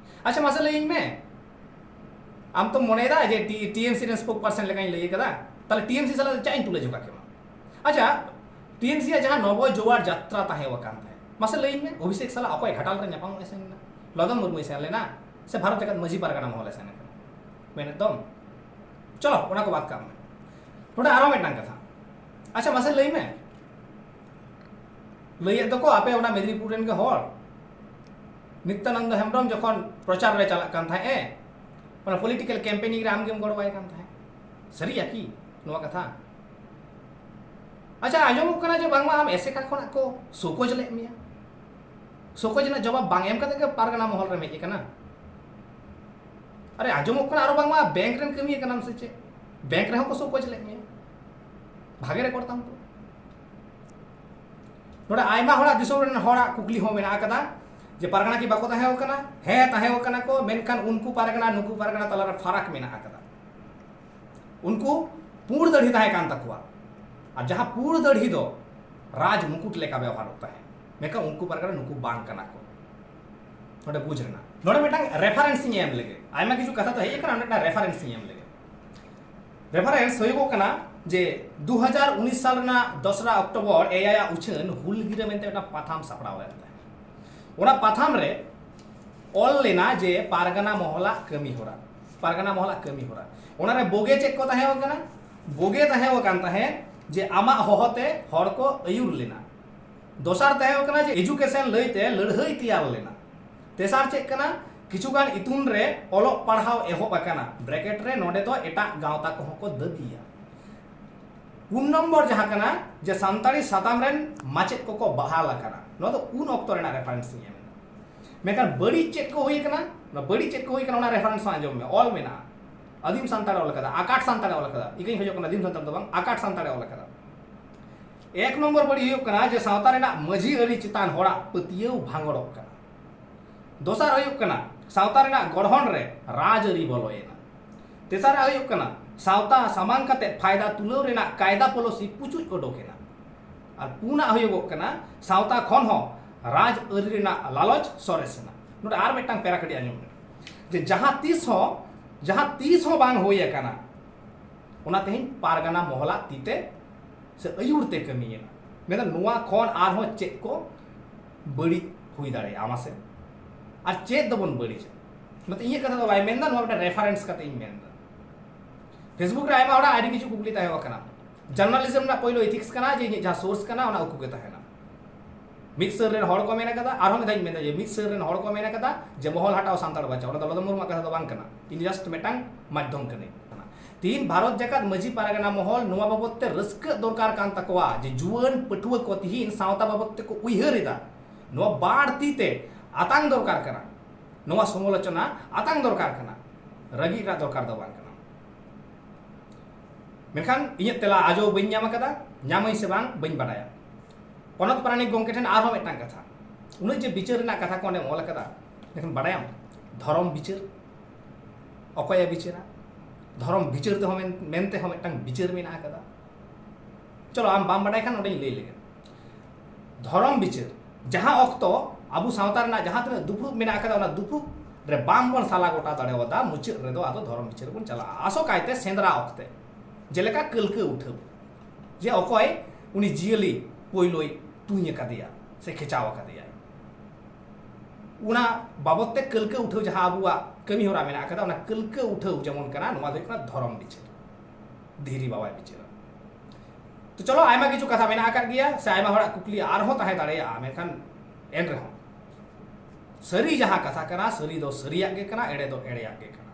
ᱟᱪᱪᱷᱟ, ᱢᱟᱥᱮ ᱞᱟᱹᱭᱟᱹᱧ ᱢᱮ, ᱟᱢ ᱛᱚᱢ ᱢᱚᱱᱮᱭᱮᱫᱟ ᱡᱮ ᱴᱤ ᱴᱤᱮᱢᱥᱤ ᱨᱮᱱ ᱥᱯᱳᱠ ᱯᱟᱨᱥᱚᱱ ᱞᱮᱠᱟᱧ ᱞᱟᱹᱭ ᱠᱟᱫᱟ, ᱛᱟᱦᱞᱮ ᱴᱤᱮᱢᱥᱤ ᱥᱟᱞᱟᱜ ᱫᱚ ᱪᱮᱫ ᱤᱧ ᱛᱩᱞᱟᱹ ᱡᱚᱠᱷᱟ ᱠᱮᱢᱟ? ᱟᱪᱪᱷᱟ, ᱴᱤᱮᱢᱥᱤ ᱭᱟᱜ ᱡᱟᱦᱟᱸ ᱱᱚᱵᱚ ᱡᱳᱣᱟᱨ ᱡᱟᱛᱨᱟ ᱛᱟᱦᱮᱸ ᱟᱠᱟᱱ ᱛᱟᱦᱮᱸᱫ, ᱢᱟᱥᱮ ᱞᱟᱹᱭᱟᱹᱧ ᱢᱮ, ᱚᱵᱷᱤᱥᱮᱠ ᱥᱟᱞᱟᱜ ᱚᱠᱚᱭ ᱜᱷᱟᱴᱟᱞ ᱨᱮ ᱧᱟᱯᱟᱢᱚᱜ ᱮ ᱥᱮᱱ ᱞᱮᱱᱟ? ᱞᱚᱫᱚᱢ ᱢᱩᱨᱢᱩᱭ ᱥᱮᱱ ᱞᱮᱱᱟ ᱥᱮ ᱵᱷᱟᱨᱚᱛ ᱡᱟᱠᱟᱛ ᱢᱟᱹᱡᱷᱤ ᱯᱟᱨᱜᱟᱱᱟ ᱢᱚᱦᱚᱞᱮ ᱥᱮᱱ ᱟᱠᱟᱱᱟ? ᱢᱮᱱᱮᱫ ᱫᱚᱢ᱾ ᱪᱚᱞᱚ, ᱚᱱᱟ ᱠᱚ ᱵᱟᱫ ᱠᱟᱜ ᱢᱮ᱾ ᱱᱚᱰᱮ ᱟᱨᱚ ᱢᱤᱫᱴᱟᱝ ᱠᱟᱛᱷᱟ᱾ ᱟᱪᱪᱷᱟ, ᱢᱟᱥᱮ ᱞᱟᱹᱭ ᱢᱮ, ᱞᱟᱹᱭᱮᱫ ᱫᱚᱠᱚ ᱟᱯᱮ ᱚᱱᱟ ᱢᱮᱫᱽᱱᱤᱯᱩᱨ ᱨᱮᱱ ᱜᱮ ᱦᱚᱲ, ᱱᱤᱛᱭᱟᱱᱚᱱᱫᱚ ᱦᱮᱢᱵᱨᱚᱢ ᱡᱚᱠᱷᱚᱱ ᱯᱨᱚᱪᱟᱨ ᱨᱮ ᱪᱟᱞᱟᱜ ᱠᱟᱱ ᱛᱟᱦᱮᱸᱫ ᱮ, ᱚᱱᱟ ᱯᱚᱞᱤᱴᱤᱠᱟᱞ ᱠᱮᱢᱯᱮᱱᱤᱝ ᱨᱮ ᱟᱢᱜᱮᱢ ᱜᱚᱲᱚᱣᱟᱭ ᱠᱟᱱ ᱛᱟᱦᱮᱸᱫ, ᱥᱟᱹᱨᱤᱭᱟ ᱠᱤ ᱱᱚᱣᱟ ᱠᱟᱛᱷᱟ? ᱟᱪᱪᱷᱟ, ᱟᱸᱡᱚᱢᱚᱜ ᱠᱟᱱᱟ ᱡᱮ ᱵᱟᱝᱢᱟ ᱟᱢ ᱮᱥᱮᱠᱟ ᱠᱷᱚᱱᱟᱜ ᱠᱚ ᱥᱳᱠᱳᱡᱽ ᱞᱮᱫ ᱢᱮᱭᱟ᱾ ᱥᱳᱠᱳᱡᱽ ᱨᱮᱱᱟᱜ ᱡᱚᱵᱟᱵ ᱵᱟᱝ ᱮᱢ ᱠᱟᱛᱮ ᱜᱮ ᱯᱟᱨᱜᱟᱱᱟ ᱢᱚᱦᱚᱞ ᱨᱮᱢ ᱦᱮᱡ ᱟᱠᱟᱱᱟ᱾ ᱟᱨᱮ, ᱟᱸᱡᱚᱢᱚᱜ ᱠᱟᱱᱟ ᱟᱨᱚ ᱵᱟᱝᱢᱟ ᱵᱮᱝᱠ ᱨᱮᱱ ᱠᱟᱹᱢᱤᱭᱟᱹ ᱠᱟᱱᱟᱢ ᱥᱮ ᱪᱮᱫ? ᱵᱮᱝᱠ ᱨᱮᱦᱚᱸ ᱠᱚ ᱥᱳᱠᱳᱡᱽ ᱞᱮᱫ ᱢᱮᱭᱟ, ᱵᱷᱟᱜᱮ ᱨᱮᱠᱚᱨᱰ ᱛᱟᱢ ᱛᱚ᱾ ᱱᱚᱰᱮ ᱟᱭᱢᱟ ᱦᱚᱲᱟᱜ, ᱫᱤᱥᱚᱢ ᱨᱮᱱ ᱦᱚᱲᱟᱜ ᱠᱩᱠᱞᱤ ᱦᱚᱸ ᱢᱮᱱᱟᱜ ᱟᱠᱟᱫᱟ ᱡᱮ ᱯᱟᱨᱜᱟᱱᱟ ᱠᱤ ᱵᱟᱠᱚ ᱛᱟᱦᱮᱸ ᱟᱠᱟᱱᱟ? ᱦᱮᱸ, ᱛᱟᱦᱮᱸ ᱟᱠᱟᱱᱟ ᱠᱚ, ᱢᱮᱱᱠᱷᱟᱱ ᱩᱱᱠᱩ ᱯᱟᱨᱜᱟᱱᱟ ᱱᱩᱠᱩ ᱯᱟᱨᱜᱟᱱᱟ ᱛᱟᱞᱟᱨᱮ ᱯᱷᱟᱨᱟᱠ ᱢᱮᱱᱟᱜ ᱟᱠᱟᱫᱟ᱾ ᱩᱱᱠᱩ ᱯᱩᱸᱰ ᱫᱟᱹᱲᱦᱤ ᱛᱟᱦᱮᱸ ᱠᱟᱱ ᱛᱟᱠᱚᱣᱟ, ᱟᱨ ᱡᱟᱦᱟᱸ ᱯᱩᱸᱰ ᱫᱟᱹᱲᱦᱤ ᱫᱚ ᱨᱟᱡᱽ ᱢᱩᱠᱩᱴ ᱞᱮᱠᱟ ᱵᱮᱣᱦᱟᱨᱚᱜ ᱛᱟᱦᱮᱸᱫ, ᱢᱮᱱᱠᱷᱟᱱ ᱩᱱᱠᱩ ᱯᱟᱨᱜᱟᱱᱟ ᱱᱩᱠᱩ ᱵᱟᱝ ᱠᱟᱱᱟ ᱠᱚ᱾ ᱱᱚᱰᱮ ᱵᱩᱡᱽ ᱨᱮᱱᱟᱜ, ᱱᱚᱰᱮ ᱢᱤᱫᱴᱟᱝ ᱨᱮᱯᱷᱟᱨᱮᱱᱥ ᱤᱧ ᱮᱢ ᱞᱮᱜᱮ᱾ ᱟᱭᱢᱟ ᱠᱤᱪᱷᱩ ᱠᱟᱛᱷᱟ ᱛᱚ ᱦᱮᱡ ᱟᱠᱟᱱᱟ, ᱚᱸᱰᱮ ᱢᱤᱫᱴᱟᱝ ᱨᱮᱯᱷᱟᱨᱮᱱᱥ ᱤᱧ ᱮᱢ ᱞᱮᱜᱮ᱾ ᱨᱮᱯᱷᱟᱨᱮᱱᱥ ᱦᱩᱭᱩᱜᱚᱜ ᱠᱟᱱᱟ ᱡᱮ ᱫᱩ ᱦᱟᱡᱟᱨ ᱩᱱᱤᱥ ᱥᱟᱞ ᱨᱮᱱᱟᱜ ᱫᱚᱥᱨᱟ ᱚᱠᱴᱳᱵᱚᱨ ᱮᱭᱟᱭᱟᱜ ᱩᱪᱷᱟᱹᱱ ᱦᱩᱞ ᱜᱤᱨᱟᱹ ᱢᱮᱱᱛᱮ ᱢᱤᱫᱴᱟᱝ ᱯᱟᱛᱷᱟᱢ ᱥᱟᱯᱲᱟᱣ ᱞᱮᱱ ᱛᱟᱦᱮᱸᱫ᱾ ᱚᱱᱟ ᱯᱟᱛᱷᱟᱢ ᱨᱮ ᱚᱞ ᱞᱮᱱᱟ ᱡᱮ ᱯᱟᱨᱜᱟᱱᱟ ᱢᱚᱦᱚᱞᱟᱜ ᱠᱟᱹᱢᱤ ᱦᱚᱨᱟ, ᱯᱟᱨᱜᱟᱱᱟ ᱢᱚᱦᱚᱞᱟᱜ ᱠᱟᱹᱢᱤ ᱦᱚᱨᱟ᱾ ᱚᱱᱟᱨᱮ ᱵᱳᱜᱮ ᱪᱮᱫ ᱠᱚ ᱛᱟᱦᱮᱸ ᱠᱟᱱᱟ? ᱵᱳᱜᱮ ᱛᱟᱦᱮᱸ ᱠᱟᱱ ᱛᱟᱦᱮᱸᱫ ᱡᱮ ᱟᱢᱟᱜ ᱦᱚᱦᱚᱛᱮ ᱦᱚᱲ ᱠᱚ ᱟᱹᱭᱩᱨ ᱞᱮᱱᱟ᱾ ᱫᱚᱥᱟᱨ ᱛᱟᱦᱮᱸ ᱠᱟᱱᱟ ᱡᱮ ᱮᱡᱩᱠᱮᱥᱚᱱ ᱞᱟᱹᱭᱛᱮ ᱞᱟᱹᱲᱦᱟᱹᱭ ᱛᱮᱭᱟᱨ ᱞᱮᱱᱟ᱾ ᱛᱮᱥᱟᱨ ᱪᱮᱫ ᱠᱟᱱᱟ? ᱠᱤᱪᱷᱩᱜᱟᱱ ᱤᱛᱩᱱ ᱨᱮ ᱚᱞᱚᱜ ᱯᱟᱲᱦᱟᱣ ᱮᱦᱚᱵ ᱟᱠᱟᱱᱟ, ᱵᱨᱮᱠᱮᱴ ᱨᱮ ᱱᱚᱰᱮ ᱫᱚ ᱮᱴᱟᱜ ᱜᱟᱶᱛᱟ ᱠᱚᱦᱚᱸ ᱠᱚ ᱫᱟᱹᱵᱤᱭᱟ᱾ ᱯᱩᱱ ᱱᱚᱢᱵᱚᱨ ᱡᱟᱦᱟᱸ ᱠᱟᱱᱟ ᱡᱮ ᱥᱟᱱᱛᱟᱲᱤ ᱥᱟᱛᱟᱢ ᱨᱮᱱ ᱢᱟᱪᱮᱫ ᱠᱚᱠᱚ ᱵᱟᱦᱟᱞ ᱟᱠᱟᱱᱟ, ᱱᱚᱣᱟ ᱫᱚ ᱩᱱ ᱚᱠᱛᱚ ᱨᱮᱱᱟᱜ ᱨᱮᱯᱷᱟᱨᱮᱱᱥ ᱤᱧ ᱮᱢ ᱮᱫᱟ᱾ ᱢᱮᱱᱠᱷᱟᱱ ᱵᱟᱹᱲᱤᱡ ᱪᱮᱫ ᱠᱚ ᱦᱩᱭ ᱟᱠᱟᱱᱟ? ᱚᱱᱟ ᱵᱟᱹᱲᱤᱡ ᱪᱮᱫ ᱠᱚ ᱦᱩᱭ ᱟᱠᱟᱱᱟ, ᱚᱱᱟ ᱨᱮᱯᱷᱟᱨᱮᱱᱥ ᱦᱚᱸ ᱟᱸᱡᱚᱢ ᱢᱮ, ᱚᱞ ᱢᱮᱱᱟᱜᱼᱟ᱾ ᱟᱹᱫᱤᱢ ᱥᱟᱱᱛᱟᱲᱮ ᱚᱞ ᱟᱠᱟᱫᱟ, ᱟᱠᱟᱴ ᱥᱟᱱᱛᱟᱲᱮ ᱚᱞ ᱟᱠᱟᱫᱟ, ᱤᱠᱟᱹᱧ ᱠᱷᱚᱡᱚᱜ ᱠᱟᱱᱟ, ᱟᱹᱫᱤᱢ ᱥᱟᱱᱛᱟᱲ ᱫᱚ ᱵᱟᱝ, ᱟᱠᱟᱴ ᱥᱟᱱᱛᱟᱲᱮ ᱚᱞ ᱟᱠᱟᱫᱟ᱾ ᱮᱠ ᱱᱚᱢᱵᱚᱨ ᱵᱟᱹᱲᱤᱡ ᱦᱩᱭᱩᱜ ᱠᱟᱱᱟ ᱡᱮ ᱥᱟᱶᱛᱟ ᱨᱮᱱᱟᱜ ᱢᱟᱹᱡᱷᱤ ᱟᱹᱨᱤ ᱪᱮᱛᱟᱱ ᱦᱚᱲᱟᱜ ᱯᱟᱹᱛᱭᱟᱹᱣ ᱵᱷᱟᱸᱜᱚᱲᱚᱜ ᱠᱟᱱᱟ᱾ ᱫᱚᱥᱟᱨ ᱦᱩᱭᱩᱜ ᱠᱟᱱᱟ ᱥᱟᱶᱛᱟ ᱨᱮᱱᱟᱜ ᱜᱚᱲᱦᱚᱱ ᱨᱮ ᱨᱟᱡᱽ ᱟᱹᱨᱤ ᱵᱚᱞᱚᱭᱮᱱᱟ᱾ ᱛᱮᱥᱟᱨᱟᱜ ᱦᱩᱭᱩᱜ ᱠᱟᱱᱟ ᱥᱟᱶᱛᱟ ᱥᱟᱢᱟᱝ ᱠᱟᱛᱮ ᱯᱷᱟᱭᱫᱟ ᱛᱩᱞᱟᱹᱣ ᱨᱮᱱᱟᱜ ᱠᱟᱭᱫᱟ ᱯᱚᱞᱚᱥᱤ ᱯᱩᱪᱩᱡ ᱚᱰᱚᱠ ᱮᱱᱟ᱾ ᱟᱨ ᱯᱩᱱᱟᱜ ᱦᱩᱭᱩᱜᱚᱜ ᱠᱟᱱᱟ ᱥᱟᱶᱛᱟ ᱠᱷᱚᱱ ᱦᱚᱸ ᱨᱟᱡᱽ ᱟᱹᱨᱤ ᱨᱮᱱᱟᱜ ᱞᱟᱞᱚᱪ ᱥᱚᱨᱮᱥ ᱮᱱᱟ᱾ ᱱᱚᱰᱮ ᱟᱨ ᱢᱤᱫᱴᱟᱝ ᱯᱮᱨᱟ ᱠᱟᱹᱴᱤᱡ ᱟᱸᱡᱚᱢ ᱢᱮ, ᱡᱮ ᱡᱟᱦᱟᱸ ᱛᱤᱥ ᱦᱚᱸ ᱡᱟᱦᱟᱸ ᱛᱤᱥ ᱦᱚᱸ ᱵᱟᱝ ᱦᱩᱭ ᱟᱠᱟᱱᱟ ᱚᱱᱟ ᱛᱮᱦᱮᱧ ᱯᱟᱨᱜᱟᱱᱟ ᱢᱚᱦᱚᱞᱟᱜ ᱛᱤᱛᱮ ᱥᱮ ᱟᱹᱭᱩᱨ ᱛᱮ ᱠᱟᱹᱢᱤᱭᱮᱱᱟ᱾ ᱢᱮᱱᱫᱟ ᱱᱚᱣᱟ ᱠᱷᱚᱱ ᱟᱨᱦᱚᱸ ᱪᱮᱫ ᱠᱚ ᱵᱟᱹᱲᱤᱡ ᱦᱩᱭ ᱫᱟᱲᱮᱭᱟᱜᱼᱟ ᱢᱟᱥᱮ? ᱟᱨ ᱪᱮᱫ ᱫᱚᱵᱚᱱ ᱵᱟᱹᱲᱤᱡᱟ? ᱱᱚᱛᱮ ᱤᱧᱟᱹᱜ ᱠᱟᱛᱷᱟ ᱫᱚ ᱵᱟᱭ ᱢᱮᱱᱫᱟ, ᱱᱚᱣᱟ ᱢᱤᱫᱴᱮᱱ ᱨᱮᱯᱷᱟᱨᱮᱱᱥ ᱠᱟᱛᱮ ᱤᱧ ᱢᱮᱱᱫᱟ᱾ Facebook ᱨᱮ ᱟᱭᱢᱟ ᱦᱚᱲᱟᱜ ᱟᱹᱰᱤ ᱠᱤᱪᱷᱩ ᱠᱩᱠᱞᱤ ᱛᱟᱦᱮᱸ ᱠᱟᱱᱟ᱾ ᱡᱟᱨᱱᱟᱞᱤᱡᱚᱢ ᱨᱮᱱᱟᱜ ᱯᱳᱭᱞᱳ ᱮᱛᱷᱤᱠᱥ ᱠᱟᱱᱟ ᱡᱮ ᱤᱧᱟᱹᱜ ᱡᱟᱦᱟᱸ ᱥᱳᱨᱥ ᱠᱟᱱᱟ ᱚᱱᱟ ᱩᱠᱩ ᱜᱮ ᱛᱟᱦᱮᱱᱟ᱾ ᱢᱤᱫ ᱥᱟᱹᱨ ᱨᱮᱱ ᱦᱚᱲ ᱠᱚ ᱢᱮᱱ ᱠᱟᱫᱟ, ᱟᱨᱦᱚᱸ ᱢᱤᱫ ᱫᱷᱟᱣ ᱤᱧ ᱢᱮᱱᱫᱟ ᱡᱮ ᱢᱤᱫ ᱥᱟᱹᱨ ᱨᱮᱱ ᱦᱚᱲ ᱠᱚ ᱢᱮᱱ ᱠᱟᱫᱟ ᱡᱮ ᱢᱚᱦᱚᱞ ᱦᱟᱴᱟᱣ ᱥᱟᱱᱛᱟᱲ ᱵᱟᱧᱪᱟᱣ, ᱚᱱᱟ ᱫᱚ ᱞᱚᱫᱚᱢ ᱢᱩᱨᱢᱩᱣᱟᱜ ᱠᱟᱛᱷᱟ ᱫᱚ ᱵᱟᱝ ᱠᱟᱱᱟ, ᱤᱧ ᱡᱟᱥᱴ ᱢᱤᱫᱴᱟᱝ ᱢᱟᱫᱽᱫᱷᱚᱢ ᱠᱟᱹᱱᱟᱹᱧ᱾ ᱛᱤᱦᱤᱧ ᱵᱷᱟᱨᱚᱛ ᱡᱟᱠᱟᱛ ᱢᱟᱹᱡᱷᱤ ᱯᱟᱨᱜᱟᱱᱟ ᱢᱚᱦᱚᱞ ᱱᱚᱣᱟ ᱵᱟᱵᱚᱛ ᱛᱮ ᱨᱟᱹᱥᱠᱟᱹᱜ ᱫᱚᱨᱠᱟᱨ ᱠᱟᱱ ᱛᱟᱠᱚᱣᱟ ᱡᱮ ᱡᱩᱣᱟᱹᱱ ᱯᱟᱹᱴᱷᱩᱣᱟᱹ ᱠᱚ ᱛᱤᱦᱤᱧ ᱥᱟᱶᱛᱟ ᱵᱟᱵᱚᱛ ᱛᱮᱠᱚ ᱩᱭᱦᱟᱹᱨ ᱮᱫᱟ, ᱱᱚᱣᱟ ᱵᱟᱹᱲᱛᱤ ᱛᱮ ᱟᱛᱟᱝ ᱫᱚᱨᱠᱟᱨ ᱠᱟᱱᱟ, ᱱᱚᱣᱟ ᱥᱚᱢᱟᱞᱳᱪᱚᱱᱟ ᱟᱛᱟᱝ ᱫᱚᱨᱠᱟᱨ ᱠᱟᱱᱟ, ᱨᱟᱹᱜᱤ ᱨᱮᱱᱟᱜ ᱫᱚᱨᱠᱟᱨ ᱫᱚ ᱵᱟᱝ ᱠᱟᱱᱟ᱾ ᱢᱮᱱᱠᱷᱟᱱ ᱤᱧᱟᱹᱜ ᱛᱮᱞᱟ ᱟᱡᱚ ᱵᱟᱹᱧ ᱧᱟᱢ ᱟᱠᱟᱫᱟ, ᱧᱟᱢᱟᱹᱧ ᱥᱮ ᱵᱟᱝ ᱵᱟᱹᱧ ᱵᱟᱰᱟᱭᱟ᱾ ᱯᱚᱱᱚᱛ ᱯᱟᱨᱟᱱᱤᱠ ᱜᱚᱢᱠᱮ ᱴᱷᱮᱱ ᱟᱨᱦᱚᱸ ᱢᱤᱫᱴᱟᱝ ᱠᱟᱛᱷᱟ, ᱩᱱᱟᱹᱜ ᱡᱮ ᱵᱤᱪᱟᱹᱨ ᱨᱮᱱᱟᱜ ᱠᱟᱛᱷᱟ ᱠᱚ ᱚᱸᱰᱮᱢ ᱚᱞ ᱟᱠᱟᱫᱟ, ᱢᱮᱱᱠᱷᱟᱱ ᱵᱟᱰᱟᱭᱟᱢ ᱫᱷᱚᱨᱚᱢ ᱵᱤᱪᱟᱹᱨ ᱚᱠᱚᱭᱮ ᱵᱤᱪᱟᱹᱨᱟ? ᱫᱷᱚᱨᱚᱢ ᱵᱤᱪᱟᱹᱨ ᱛᱮᱦᱚᱸ ᱢᱮᱱ-, ᱢᱮᱱᱛᱮ ᱦᱚᱸ ᱢᱤᱫᱴᱟᱝ ᱵᱤᱪᱟᱹᱨ ᱢᱮᱱᱟᱜ ᱟᱠᱟᱫᱟ᱾ ᱪᱚᱞᱚ, ᱟᱢ ᱵᱟᱢ ᱵᱟᱰᱟᱭ ᱠᱷᱟᱱ ᱚᱸᱰᱮᱧ ᱞᱟᱹᱭ ᱞᱮᱜᱮ᱾ ᱫᱷᱚᱨᱚᱢ ᱵᱤᱪᱟᱹᱨ, ᱡᱟᱦᱟᱸ ᱚᱠᱛᱚ ᱟᱵᱚ ᱥᱟᱶᱛᱟ ᱨᱮᱱᱟᱜ ᱡᱟᱦᱟᱸ ᱛᱤᱱᱟᱹᱜ ᱫᱩᱯᱲᱩᱵ ᱢᱮᱱᱟᱜ ᱟᱠᱟᱫᱟ, ᱚᱱᱟ ᱫᱩᱯᱲᱩᱵ ᱨᱮ ᱵᱟᱝ ᱵᱚᱱ ᱥᱟᱞᱟ ᱜᱚᱴᱟ ᱫᱟᱲᱮᱣᱟᱫᱟ, ᱢᱩᱪᱟᱹᱫ ᱨᱮᱫᱚ ᱟᱫᱚ ᱫᱷᱚᱨᱚᱢ ᱵᱤᱪᱟᱹᱨ ᱵᱚᱱ ᱪᱟᱞᱟᱜᱼᱟ᱾ ᱟᱥᱚᱠᱟᱭᱛᱮ ᱥᱮᱸᱫᱽᱨᱟ ᱚᱠᱛᱮ, ᱡᱮᱞᱮᱠᱟ ᱠᱟᱹᱞᱠᱟᱹ ᱩᱴᱷᱟᱹᱣ, ᱡᱮ ᱚᱠᱚᱭ ᱩᱱᱤ ᱡᱤᱭᱟᱹᱞᱤ ᱯᱳᱭᱞᱳᱭ ᱛᱩᱧ ᱟᱠᱟᱫᱮᱭᱟ ᱥᱮ ᱠᱷᱮᱪᱟᱣ ᱟᱠᱟᱫᱮᱭᱟᱭ, ᱚᱱᱟ ᱵᱟᱵᱚᱛ ᱛᱮ ᱠᱟᱹᱞᱠᱟᱹ ᱩᱴᱷᱟᱹᱣ ᱡᱟᱦᱟᱸ ᱟᱵᱚᱣᱟᱜ ᱠᱟᱹᱢᱤ ᱦᱚᱨᱟ ᱢᱮᱱᱟᱜ ᱟᱠᱟᱫᱟ, ᱚᱱᱟ ᱠᱟᱹᱞᱠᱟᱹ ᱩᱴᱷᱟᱹᱣ ᱡᱮᱢᱚᱱ ᱠᱟᱱᱟ, ᱱᱚᱣᱟ ᱫᱚ ᱦᱩᱭᱩᱜ ᱠᱟᱱᱟ ᱫᱷᱚᱨᱚᱢ ᱵᱤᱪᱟᱹᱨ, ᱫᱷᱤᱨᱤ ᱵᱟᱵᱟᱭ ᱵᱤᱪᱟᱹᱨᱟ᱾ ᱛᱚ ᱪᱚᱞᱚ, ᱟᱭᱢᱟ ᱠᱤᱪᱷᱩ ᱠᱟᱛᱷᱟ ᱢᱮᱱᱟᱜ ᱟᱠᱟᱫ ᱜᱮᱭᱟ, ᱥᱮ ᱟᱭᱢᱟ ᱦᱚᱲᱟᱜ ᱠᱩᱠᱞᱤ ᱟᱨᱦᱚᱸ ᱛᱟᱦᱮᱸ ᱫᱟᱲᱮᱭᱟᱜᱼᱟ, ᱢᱮᱱᱠᱷᱟᱱ ᱮᱱ ᱨᱮᱦᱚᱸ ᱥᱟᱹᱨᱤ ᱡᱟᱦᱟᱸ ᱠᱟᱛᱷᱟ ᱠᱟᱱᱟ, ᱥᱟᱹᱨᱤ ᱫᱚ ᱥᱟᱹᱨᱤᱭᱟᱜ ᱜᱮ ᱠᱟᱱᱟ, ᱮᱲᱮ ᱫᱚ ᱮᱲᱮᱭᱟᱜ ᱜᱮ ᱠᱟᱱᱟ᱾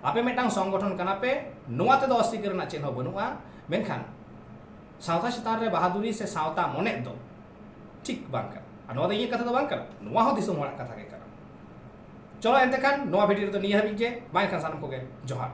ᱟᱯᱮ ᱢᱤᱫᱴᱟᱝ ᱥᱚᱝᱜᱚᱴᱷᱚᱱ ᱠᱟᱱᱟ ᱯᱮ, ᱱᱚᱣᱟ ᱛᱮᱫᱚ ᱚᱥᱤᱠᱟᱹᱨ ᱨᱮᱱᱟᱜ ᱪᱮᱫ ᱦᱚᱸ ᱵᱟᱹᱱᱩᱜᱼᱟ, ᱢᱮᱱᱠᱷᱟᱱ ᱥᱟᱶᱛᱟ ᱪᱮᱛᱟᱱ ᱨᱮ ᱵᱟᱦᱟᱫᱩᱨᱤ ᱥᱮ ᱥᱟᱶᱛᱟ ᱢᱚᱱᱮ ᱫᱚ ᱴᱷᱤᱠ ᱵᱟᱝ ᱠᱟᱱᱟ᱾ ᱟᱨ ᱱᱚᱣᱟ ᱫᱚ ᱤᱧᱟᱹᱜ ᱠᱟᱛᱷᱟ ᱫᱚ ᱵᱟᱝ ᱠᱟᱱᱟ, ᱱᱚᱣᱟ ᱦᱚᱸ ᱫᱤᱥᱚᱢ ᱦᱚᱲᱟᱜ ᱠᱟᱛᱷᱟ ᱜᱮ ᱠᱟᱱᱟ᱾ ᱪᱚᱞᱚ ᱮᱱᱛᱮ ᱠᱷᱟᱱ ᱱᱚᱣᱟ ᱵᱷᱤᱰᱤᱭᱳ ᱨᱮᱫᱚ ᱱᱤᱭᱟᱹ ᱦᱟᱹᱵᱤᱡ ᱜᱮ, ᱢᱟ ᱮᱱᱠᱷᱟᱱ ᱥᱟᱱᱟᱢ ᱠᱚᱜᱮ ᱡᱚᱦᱟᱨ᱾